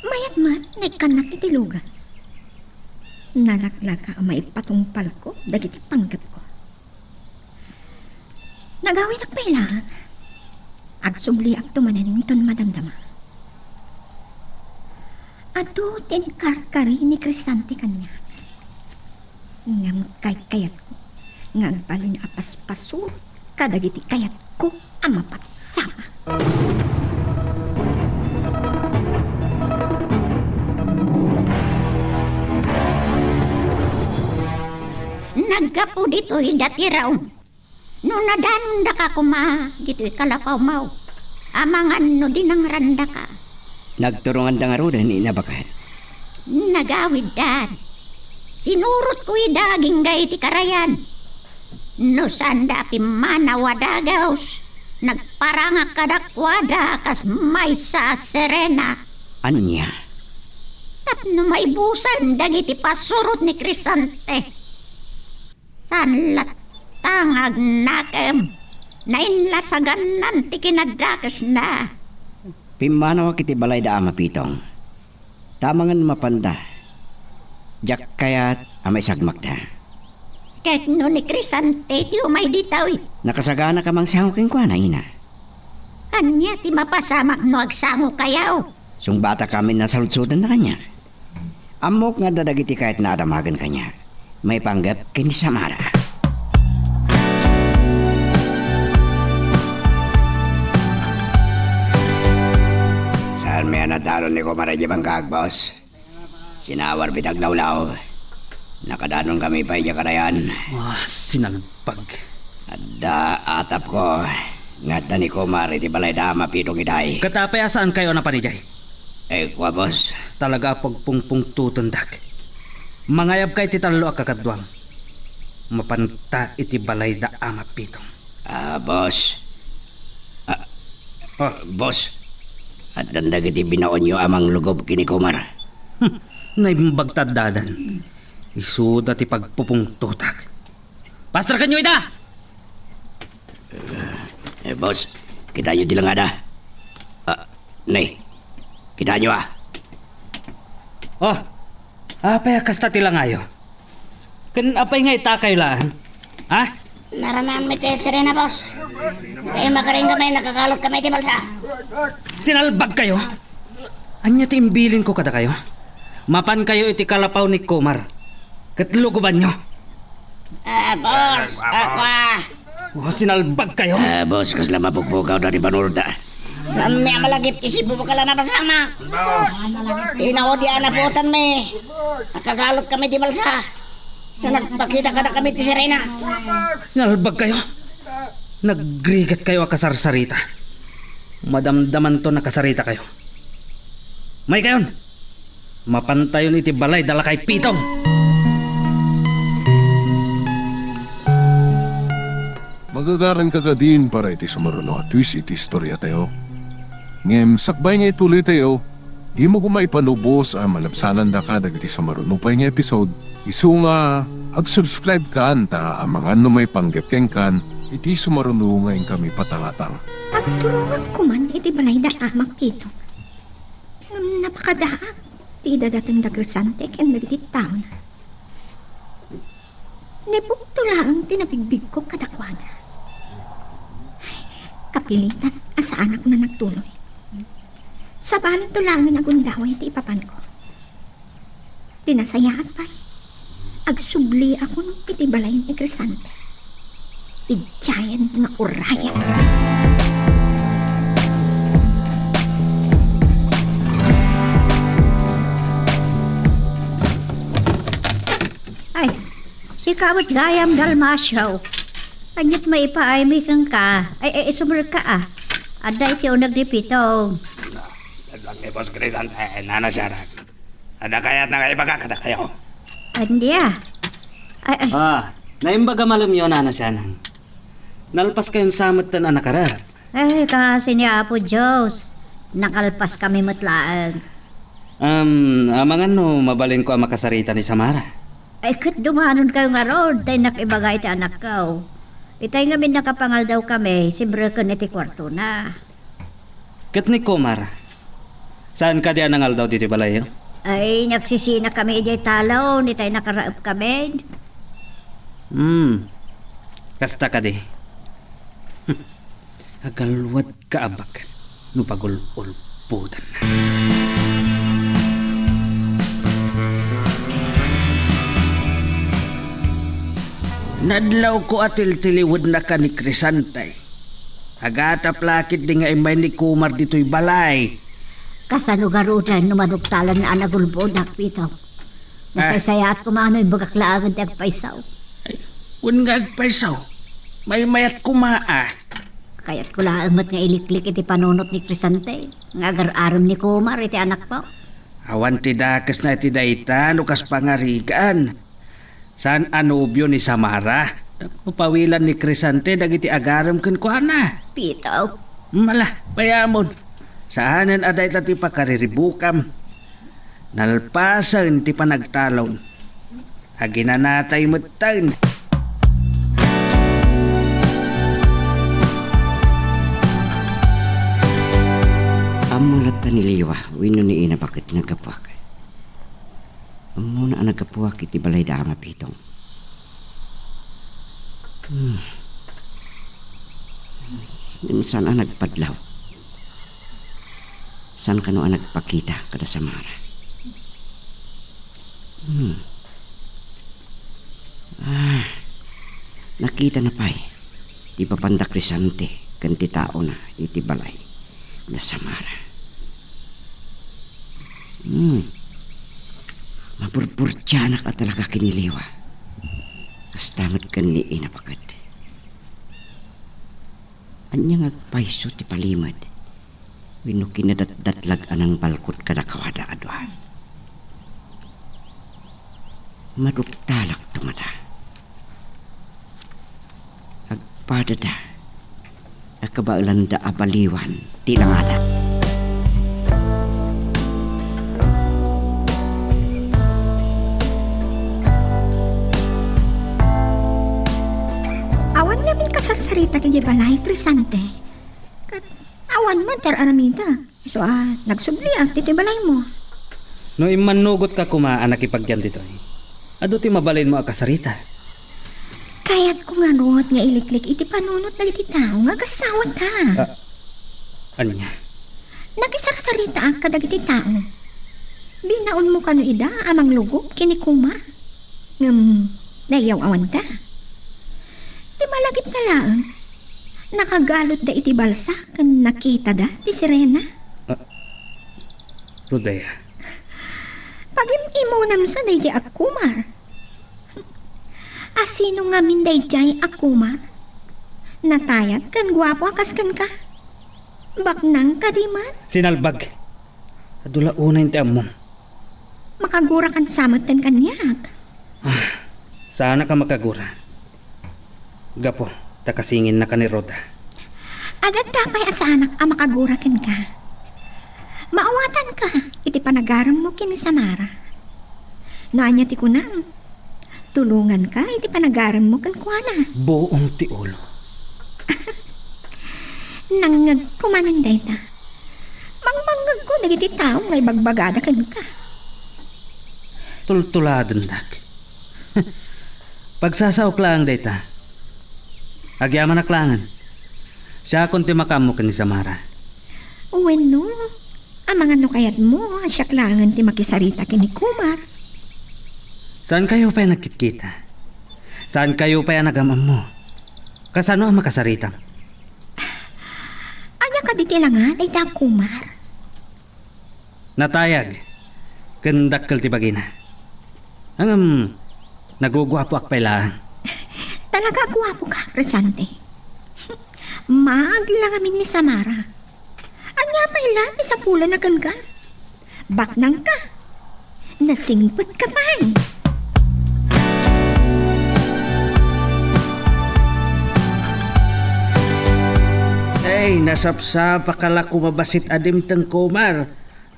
Mayat met, naikkannak iti lugan. Nalaklaka a maipatungpalko dagiti panggepko. Nagawidak pay laeng. Agsubliakto manen inton madamdama. Adu ti inkarkari ni Crescente kaniak. Ngem kaykayatko nga agbalin a paspasurot kadagiti kayatko a mapasamak. Naggapu ditoy da ti raom. No nadanondaka koma ditoy kalapawmaw, amangan no dinangrandaka. Nagturonganda ngaruden ni Ina Baket. Nagawiddan. Sinurotko ida agingga iti karayan. No saanda a pimmanaw a dagaws, nagparangak kadakuada kas maysa a sirena. Ania? Tapno maibusan dagiti pasurot ni Crescente. Saan latta nga agnakem? Nainlasagannan ti kinadakesna. Pimmanawak iti balay da Ama Pitong. Ta amangan mapanda, diak kayat a maisagmakda. Ket no ni Crescente ti umay ditoy? Nakasaganak a mangsango kenkuana, ina. Ania ti mapasamak no agsangokayo? Sungbatak amin a saludsodanna kaniak. Ammok nga adda dagiti kayatna a damagen kaniak maipanggep ken ni Samara. Saan met a nadaron ni Kumar idiay bangkag, boss? Sinawar pay ti aglawlaw. Nakadanon kami pay idiay karayan. Ah, sinalpag. Adda atapko nga adda ni Kumar iti balay da Ama Pitong itay. Ket apay a saankayo a napan idiay? Eh, kua, boss. Talaga a pagpungpungtotendak. Mangayabka iti tallo a kakaduam. Mapanta iti balay da Ama Pitong. Ah, boss. Ah, ah, boss. Addan dagiti binaonyo a manglugob ken ni Kumar. Hmm. Naimbag ta addadan. Isuda ti pagpupungtotak. Pasterkanyo ida! Eh, boss, kitaenyo ti langada. Ah, ne, kitaenyo, ah. Oh, apay a kasta ti langayo? Ken apay nga itakayo laeng? Ha? Naranaanmi ti sirena, boss. Kay makaring kami, nakagalot kami ti balsa. Sinalbag kayo? Ania ti imbilinko kadakayo? Mapan kayo iti kalapaw ni Kumar. Ket lugobanyo. Ah, boss, ako, ah. Oh, sinalbag kayo? Ah, boss, kasla mapukpukaw da ti panurda. Saanmi a malagip ti sibubukalan a basama. Tinaw di anaputanmi. Nakagalot kami ti balsa. Sa nagpakita kadakami ti sirena. Sinalbag kayo? Nagrigat kayo a kasarsarita. Madamdamanto nakasarita kayo. Maykayon, mapantayon iti balay da lakay Pitong. Magagaranka kadin para iti sumaruno a twist iti istoriatayo. Ngem sakbay nga ituloytayo, dimo koma ipanubos a malabsanandaka dagiti sumaruno pay nga episode. Isu nga ag-subscribe kan ta amangan no maipanggep kenkan iti sumaruno nga inkami patangatang. Agturongak koman iti balay da Ama Pitong. Ngem napakadaak ti idadateng da Crescente ken dagiti taona. Ni Bugto laeng ti nabigbigko kadakuada. Kapilitan a saanak nga nagtuloy. Sabalinto laengen a gundaway ti ipapanko. Ti nasayaat pay, agsubliakon iti balay ni Crescente, ti giant nga urayat. Ay, sika met gayam, Dalmacio. Aniat maipaaymi kenka? Ay, ay, isumrek ka, a. Adda iti uneg ni Pitong. Adda ni Boss Crescente, eh, Nana Sharon. Adda kayatna nga ibaga kadakayo? Ania? Ay, ay. Ah, naimbag a malemyo, Nana Sharon. Nalpas kayon sa metten a nakararag. Ay, kaasi ni Apo Dios. Nakalpas kami met laeng. Um, amangan no mabalinko a makasarita ni Samara. Ay, ket dumanon kayo ngarud, ta innak ibaga iti anakko. Itay ngamin nakapangaldaw kami, simreken iti kuartona. Ket ni Kumar, saan kadi a nangaldaw ditoy balayyo? Ay, nagsisina kami idiay talon, itay nakaraep kami. Hmm, kasta kadi. Agalwad kaabak no pagul-ulbodanna. Nadlawko a tiltiliwednaka ni Crescente. Agatap la ketdi nga immay ni Kumar ditoy balay. Kasano garuden no maduktalan nga a nagulbodak, Pitong? Ah. Masaysayaat koma no imbagak laengen ti agpayso. Ay, wen nga agpayso. Maymayat koma, a. Kayatko laeng met nga iliklik iti panunot ni Crescente nga agar-arem ni Kumar iti anakko. Awan ti dakesna iti dayta no kas pangarigan. Saan a nobio ni Samara? Tapno pawilan ni Crescente dagiti agarem kenkuana. Pitong. Mala, payamon. Saanen a dayta ti pakariribukam. Nalpasen ti panagtalon. Aginanatay metten. Ammo latta ni Liwa wenno ni Ina baket nga aggapuak. Ammona a naggapuak iti balay da Ama Pitong. Hmm. Ngem saan a nagpadlaw. Saan kano a nagpakita kada Samara. Hmm. Ah, nakitana pay ti papan da Crescente ken ti taona iti balay da Samara. Hmm. Mapurpurtianak a talaga ken ni Liwa. Kasta met ken ni Ina baket. Ania nga agpayso ti palimed wenno kinadatdatlag a nangbalkod kadakuada a dua? Maduktalakto ngata. Agpadada a kabaelanda a baliwan ti langada. Crescente. Ket awan man ti ar-aramidek. Isu a, nagsubli a, ditoy balaymo. No immannugotka koma a nakipagyan ditoy, adu ti mabalinmo a kasarita. Kayatko ngarud nga iliklik iti panunot dagiti tao nga agasawata. Ah, ania? Nakisarsaritaak kadagiti tao. Binaonmo kano ida a manglugop ken ni Koma. Ngem, nayaw-awanta. Ti malagipna laeng, nakagalutda iti balsa ken nakitada ti sirena. Ah, Rodea. Pagim-imunam sa daydi a Kumar. A sino ngamin daydiay a Kumar? Natayag ken guapo a kas kenka? Baknang kadi man? Sinalbag. Adu la unayen ti ammom. Makagurakan sa metten kaniak. Ah, saanak a makagura. Gapu ta kasinginnaka ni Roda. Adda pay a saanak a makagura kenka. Maawatanka iti panagaremmo ken ni Samara. No ania ti kunam, tulonganka iti panagaremmo kenkuana. Buong ti ulo. Nangngegko manen dayta. Mangmangngegko dagiti tao nga ibagbagada kenka. Tultuladendak. Pagsasaok laeng dayta. Agyamanak laengen. Siakon ti makaammo ken ni Samara. Wenno, amangan no kayatmo a siak laengen ti makisarita ken ni Kumar. Saankayo pay a nagkitkita? Saankayo pay a nagam-ammo? Kasano a makasaritam? Ania kadi ti langa dayta a Kumar? Natayag ken dakkel ti bagina. Ngem, naguguapoak pay laeng. Talaga a guapoka, Crescente. Maag la ngamin ni Samara. Ania pay la ti sapulanna kenka? Baknangka. Nasingpetka pay. Ay, nasapsapaka la koma bassit a dimteng, Kumar.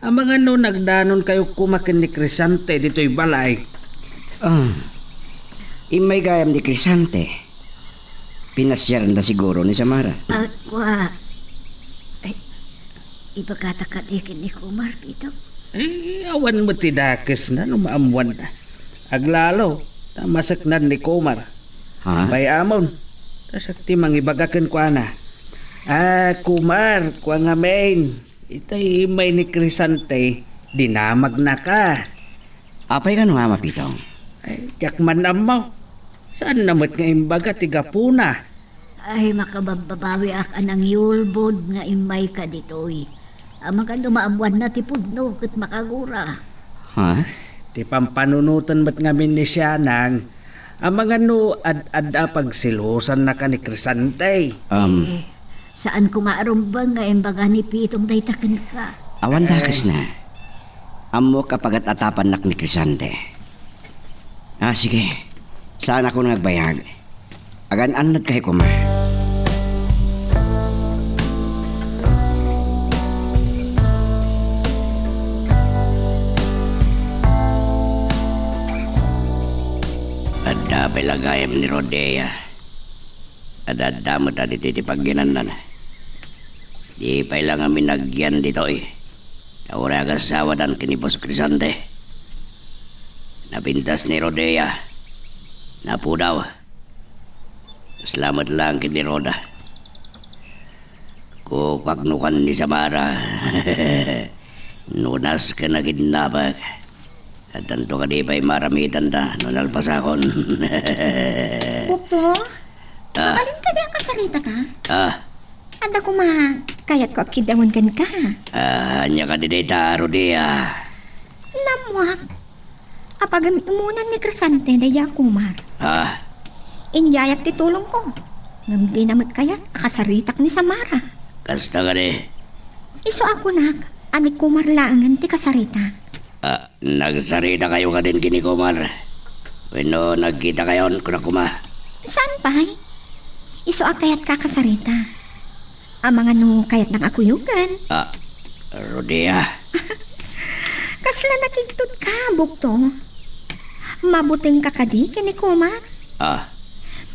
Amangan no nagdanonkayo koma ken ni Crescente ditoy balay. Ah, immay gayam ni Crescente. Pinasiaranda siguro ni Samara. Ah, kua. Ay, ibagata kadi ken ni Kumar, Pito? Eh, awan met ti dakesna no maammoanna. Aglalo, ta maseknan ni Kumar. Ha? Bay-amon, ta siak ti mangibaga kenkuana. Ah, Kumar, kua ngamin. Itay immay ni Crescente, dinamagnaka. Apay kano, Ama Pitong? Ay, diak man ammo. Saanna met nga imbaga ti gapuna? Ay, makababbabawiak a nangyulbod nga immayka ditoy. Amangan no maammoanna ti pudno ket makagura. Ha? Ti pampanunoten met ngamin ni Sianang, amangan no ad-adda a pagselosannaka ni Crescente. Um. Eh, saan koma a rumbeng nga imbaga ni Pitong dayta kenka? Awan dakesna. Ammok a pagat-atapannak ni Crescente. Ah, sige. Saanakon nga agbayag. Agan-annadkayo koma. Adda pay la gayam ni Rodea. Adda-adda met a ditoy ti pagginannan. Di pay la ngamin agyan ditoy. Ta uray agasawadan ken ni Boss Crescente. Napintas ni Rodea. Napudaw. Kasla met laeng ken ni Roda. Kukuak no kuan ni Samara. No nasken a kidnapek. Addanto kadi pay maaramidanda no nalpasakon. Bukto? Ah. Mabalin kadi a kasaritaka? Ah. Adda koma kayatko a kiddawen kenka. Ah, ania kadi dayta, Rodea? Nammuak. Apagim-imunan ni Crescente daydi a Kumar. Ah. Inyayak ti tulongko. Ngem dina met kayat a kasaritak ni Samara. Kasta kadi? Isu a kunak a ni Kumar laengen ti kasaritak. Ah, nagsaritakayo kadin ken ni Kumar? Wenno nagkitakayon, kunak koma? Saan pay? Isu a kayatka a kasarita. Amangan no kayatnak a kuyogen. Ah, Rodea. Kasla nakigtotka, Bukto. Mabutengka kadi ken ni Kumar? Ah.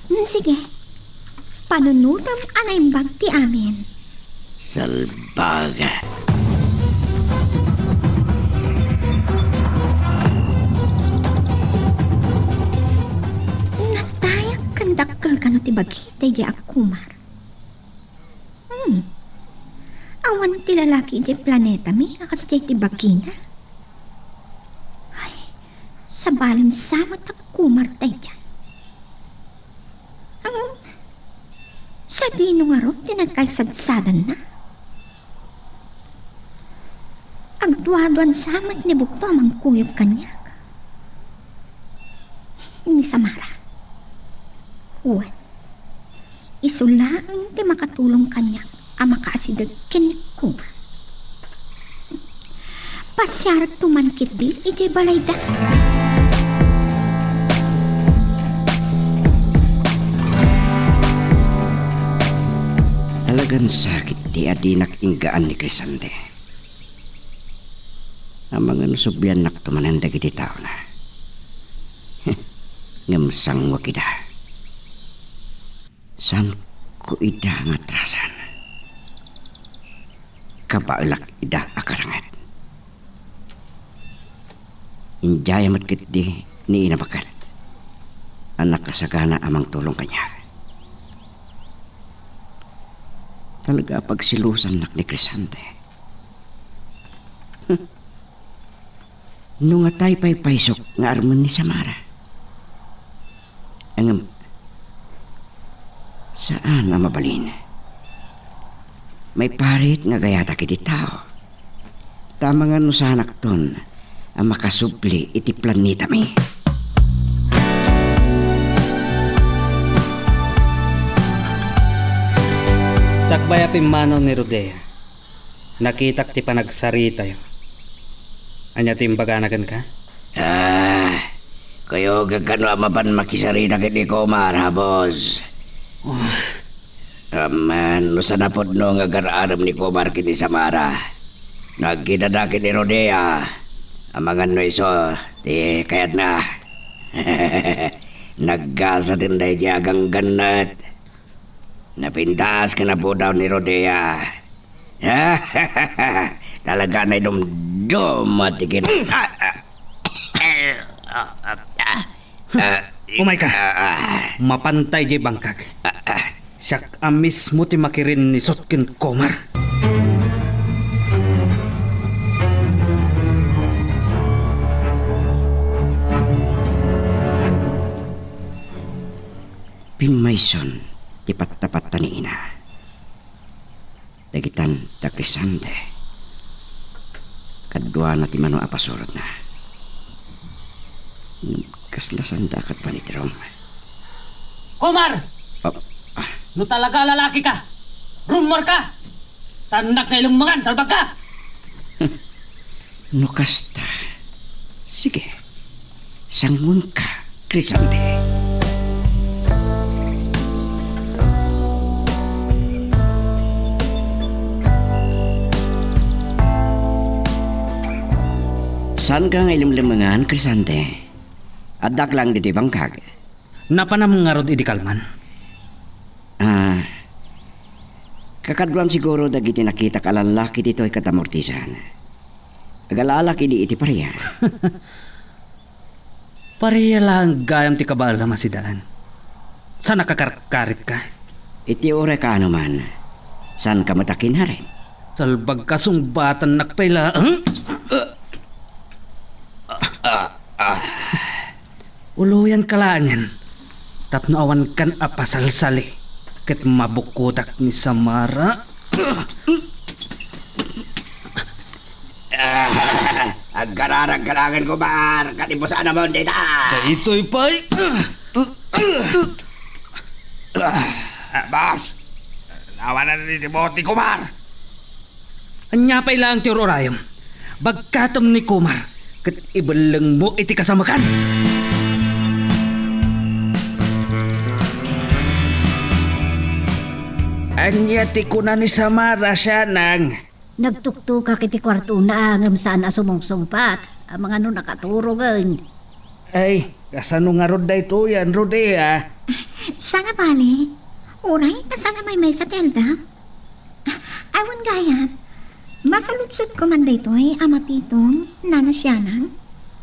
Hmm, sige. Panunotem a naimbag ti amin. Salbaga. Natayak ken dakkel kano ti bagi daydi a kumar. Hmm. Awan ti lalaki idiay planetami a kasdiay ti bagina. Ay, sabalen sa met a kumar daydiay. Ngem, sadino ngarud ti nagkaisadsadanna? Agduaduan sa met ni Bukto a mangkuyog kaniak. Ni Samara. Wen, isu laeng ti makatulong kaniak a makaasideg ken ni Kumar. Pasiarekto man ketdi idiay balayda. Talagan sakit ti adinak inggaan ni Crisante. Amangan no subliannakto manen dagiti taona. Ngem sanguek ida. Saanko ida nga atrasan. Kabaelak ida a karanget. Idiay met ketdi ni Ina Baket a nakasagana a mangtulong kaniak. Talaga a pagselosannak ni Crisante. No ngatay pay paysok nga armen ni Samara. Ngem, saan a mabalin. Maiparit nga agayatak iti tao. Ta amangan no saanakton a makasubli iti planetami. Sakbay a pimmanaw ni Rodea, nakitak ti panagsaritayo. Ania ti imbagana kenka? Ah, kuyogek kano a mapan makisarita ken ni Kumar, ha, boss? Ah. Ngem, no saan a pudno nga agar-arem ni Kumar ken ni Samara. No agkitada ken ni Rodea, amangan no isu ti kayatna. Naggasaten daydi a ganggannet. Napintas ken napudaw ni Rodea. Talaga a naidumduma ti kin-, Umayka. Ah, ah. Mapanta idiay bangkag. Ah, ah. Siak a mismo ti makirinnisut ken Kumar. Pimmayson ti pattapatta ni Ina. Dagitan da Crisante. Kaduana ti mano a pasurotna. Ngem kasla saanda a ket panitirom. Kumar! Oh, ah. No talaga lalaki ka, rumor ka! Saannak nga ilemmengan, salbag ka! No kasta, sige, sanguenka, Crisante. Saanka nga ilemlemengan, Crisante? Addak laeng ditoy bangkag. Napanam ngarud idi kalman? Ah, kakaduam siguro dagiti nakitak a lallaki ditoy kad amortisan. Agalaalak idi iti paria. Paria laeng gayam ti kabaelam a sidaan. Saan a kakarkarit ka? Iti uray kaano man, saanka met a kinarit? Salbag ka, sungbatannak pay laeng. Ah, ah, ah. Uloyanka laengen tapno awankan a pasalsali ket mabukodak ni Samara. Ah, agkararagka laengen, Kumar, ket ibusanamon dita. Daytoy pay. Ah, boss, awanan ni Timothy, Kumar. Ania pay laeng ti ur-urayem? Bagkatem ni Kumar ket ibellengmo iti kasamekan. Ania ti kuna ni Samara, sianang? Nagtuktokak iti kuartona ngem saan a sumungsungbat. Amangan no nakaturongen. Ay, kasano ngarud daytoyen, Rodea? Saan a bale, Uray, ta saan a maymaysa ti aldaw? Ah, awan gayam. Masaludsodko man daytoy, Ama Pitong, Nana Sianang.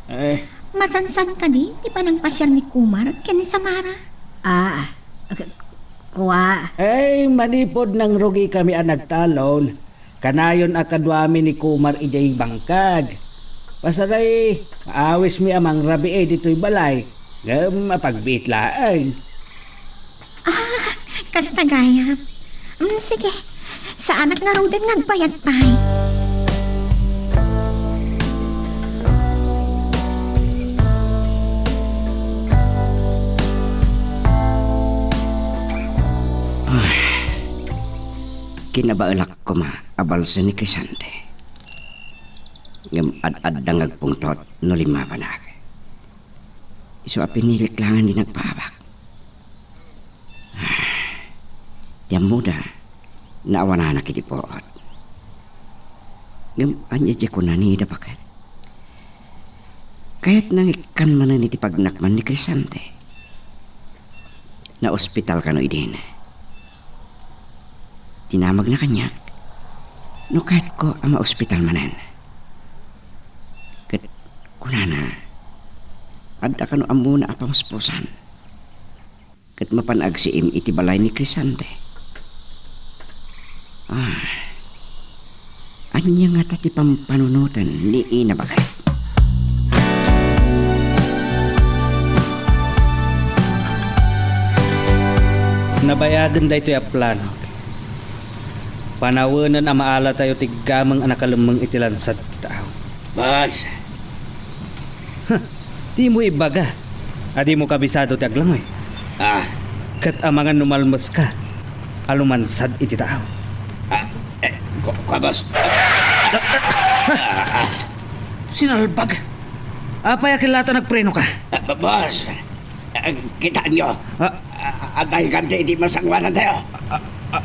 Eh. Masansan kadi ti panangpasiar ni Kumar ken ni Samara? Ah, k-, kua. Eh, manipud nangrugikami a nagtalon, kanayon a kaduami ni Kumar idiay bangkag. Pasaray, awismi a mangrabii ditoy balay, ngem apagbiit laeng. Ah, kasta gayam. Mm, sige, saanak ngaruden nga agbayad pay. Ay, kinabaelak koma a balsen ni Crisante. Ngem ad-adda nga agpungtot no limmabanak. Isu a pinilik laeng di nagpaabak. Ti ammoda, naawananak iti puot. Ngem ania ti kunana ida baket? Kayatna nga ikkan manen iti pagnakman ni Crisante. Naospital kano idin. Dinamagna kaniak no kayatko a maospital manen. Ket kunana, adda kano ammona a pamuspusan. Ket mapan agsiim iti balay ni Crisante. Ah, ania ngata ti pampanunoten ni ina baket? Nabayagen daytoy a plano. Panawenen a maalatayo ti gameng a nakalemmeng iti lansad ti tao. Boss. Huh, dimo ibaga a dimo kabisado ti aglangoy. Ah. Ket amangan no malmeska a lumansad iti tao. Ah, eh, ko, ko, boss. Ah, ah. Sinalbag. Apay a ket la ta nagpreno ka? Ah, boss. Ah, kitaenyo. Ah. Ah, adda ikan ti idi masangoanantayo. Ah, ah,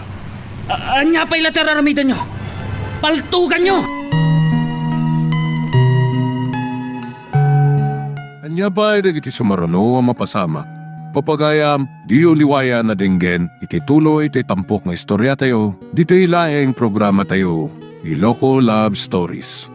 ah, ania pay la ti ar-aramidenyo? Paltuganyo! Ania pay dagiti sumaruno a mapasamak? Papagayam, diyo liwayan a denggen iti tuloy ti tampok nga istoriatayo, ditoy laeng programatayo, Iloko Love Stories.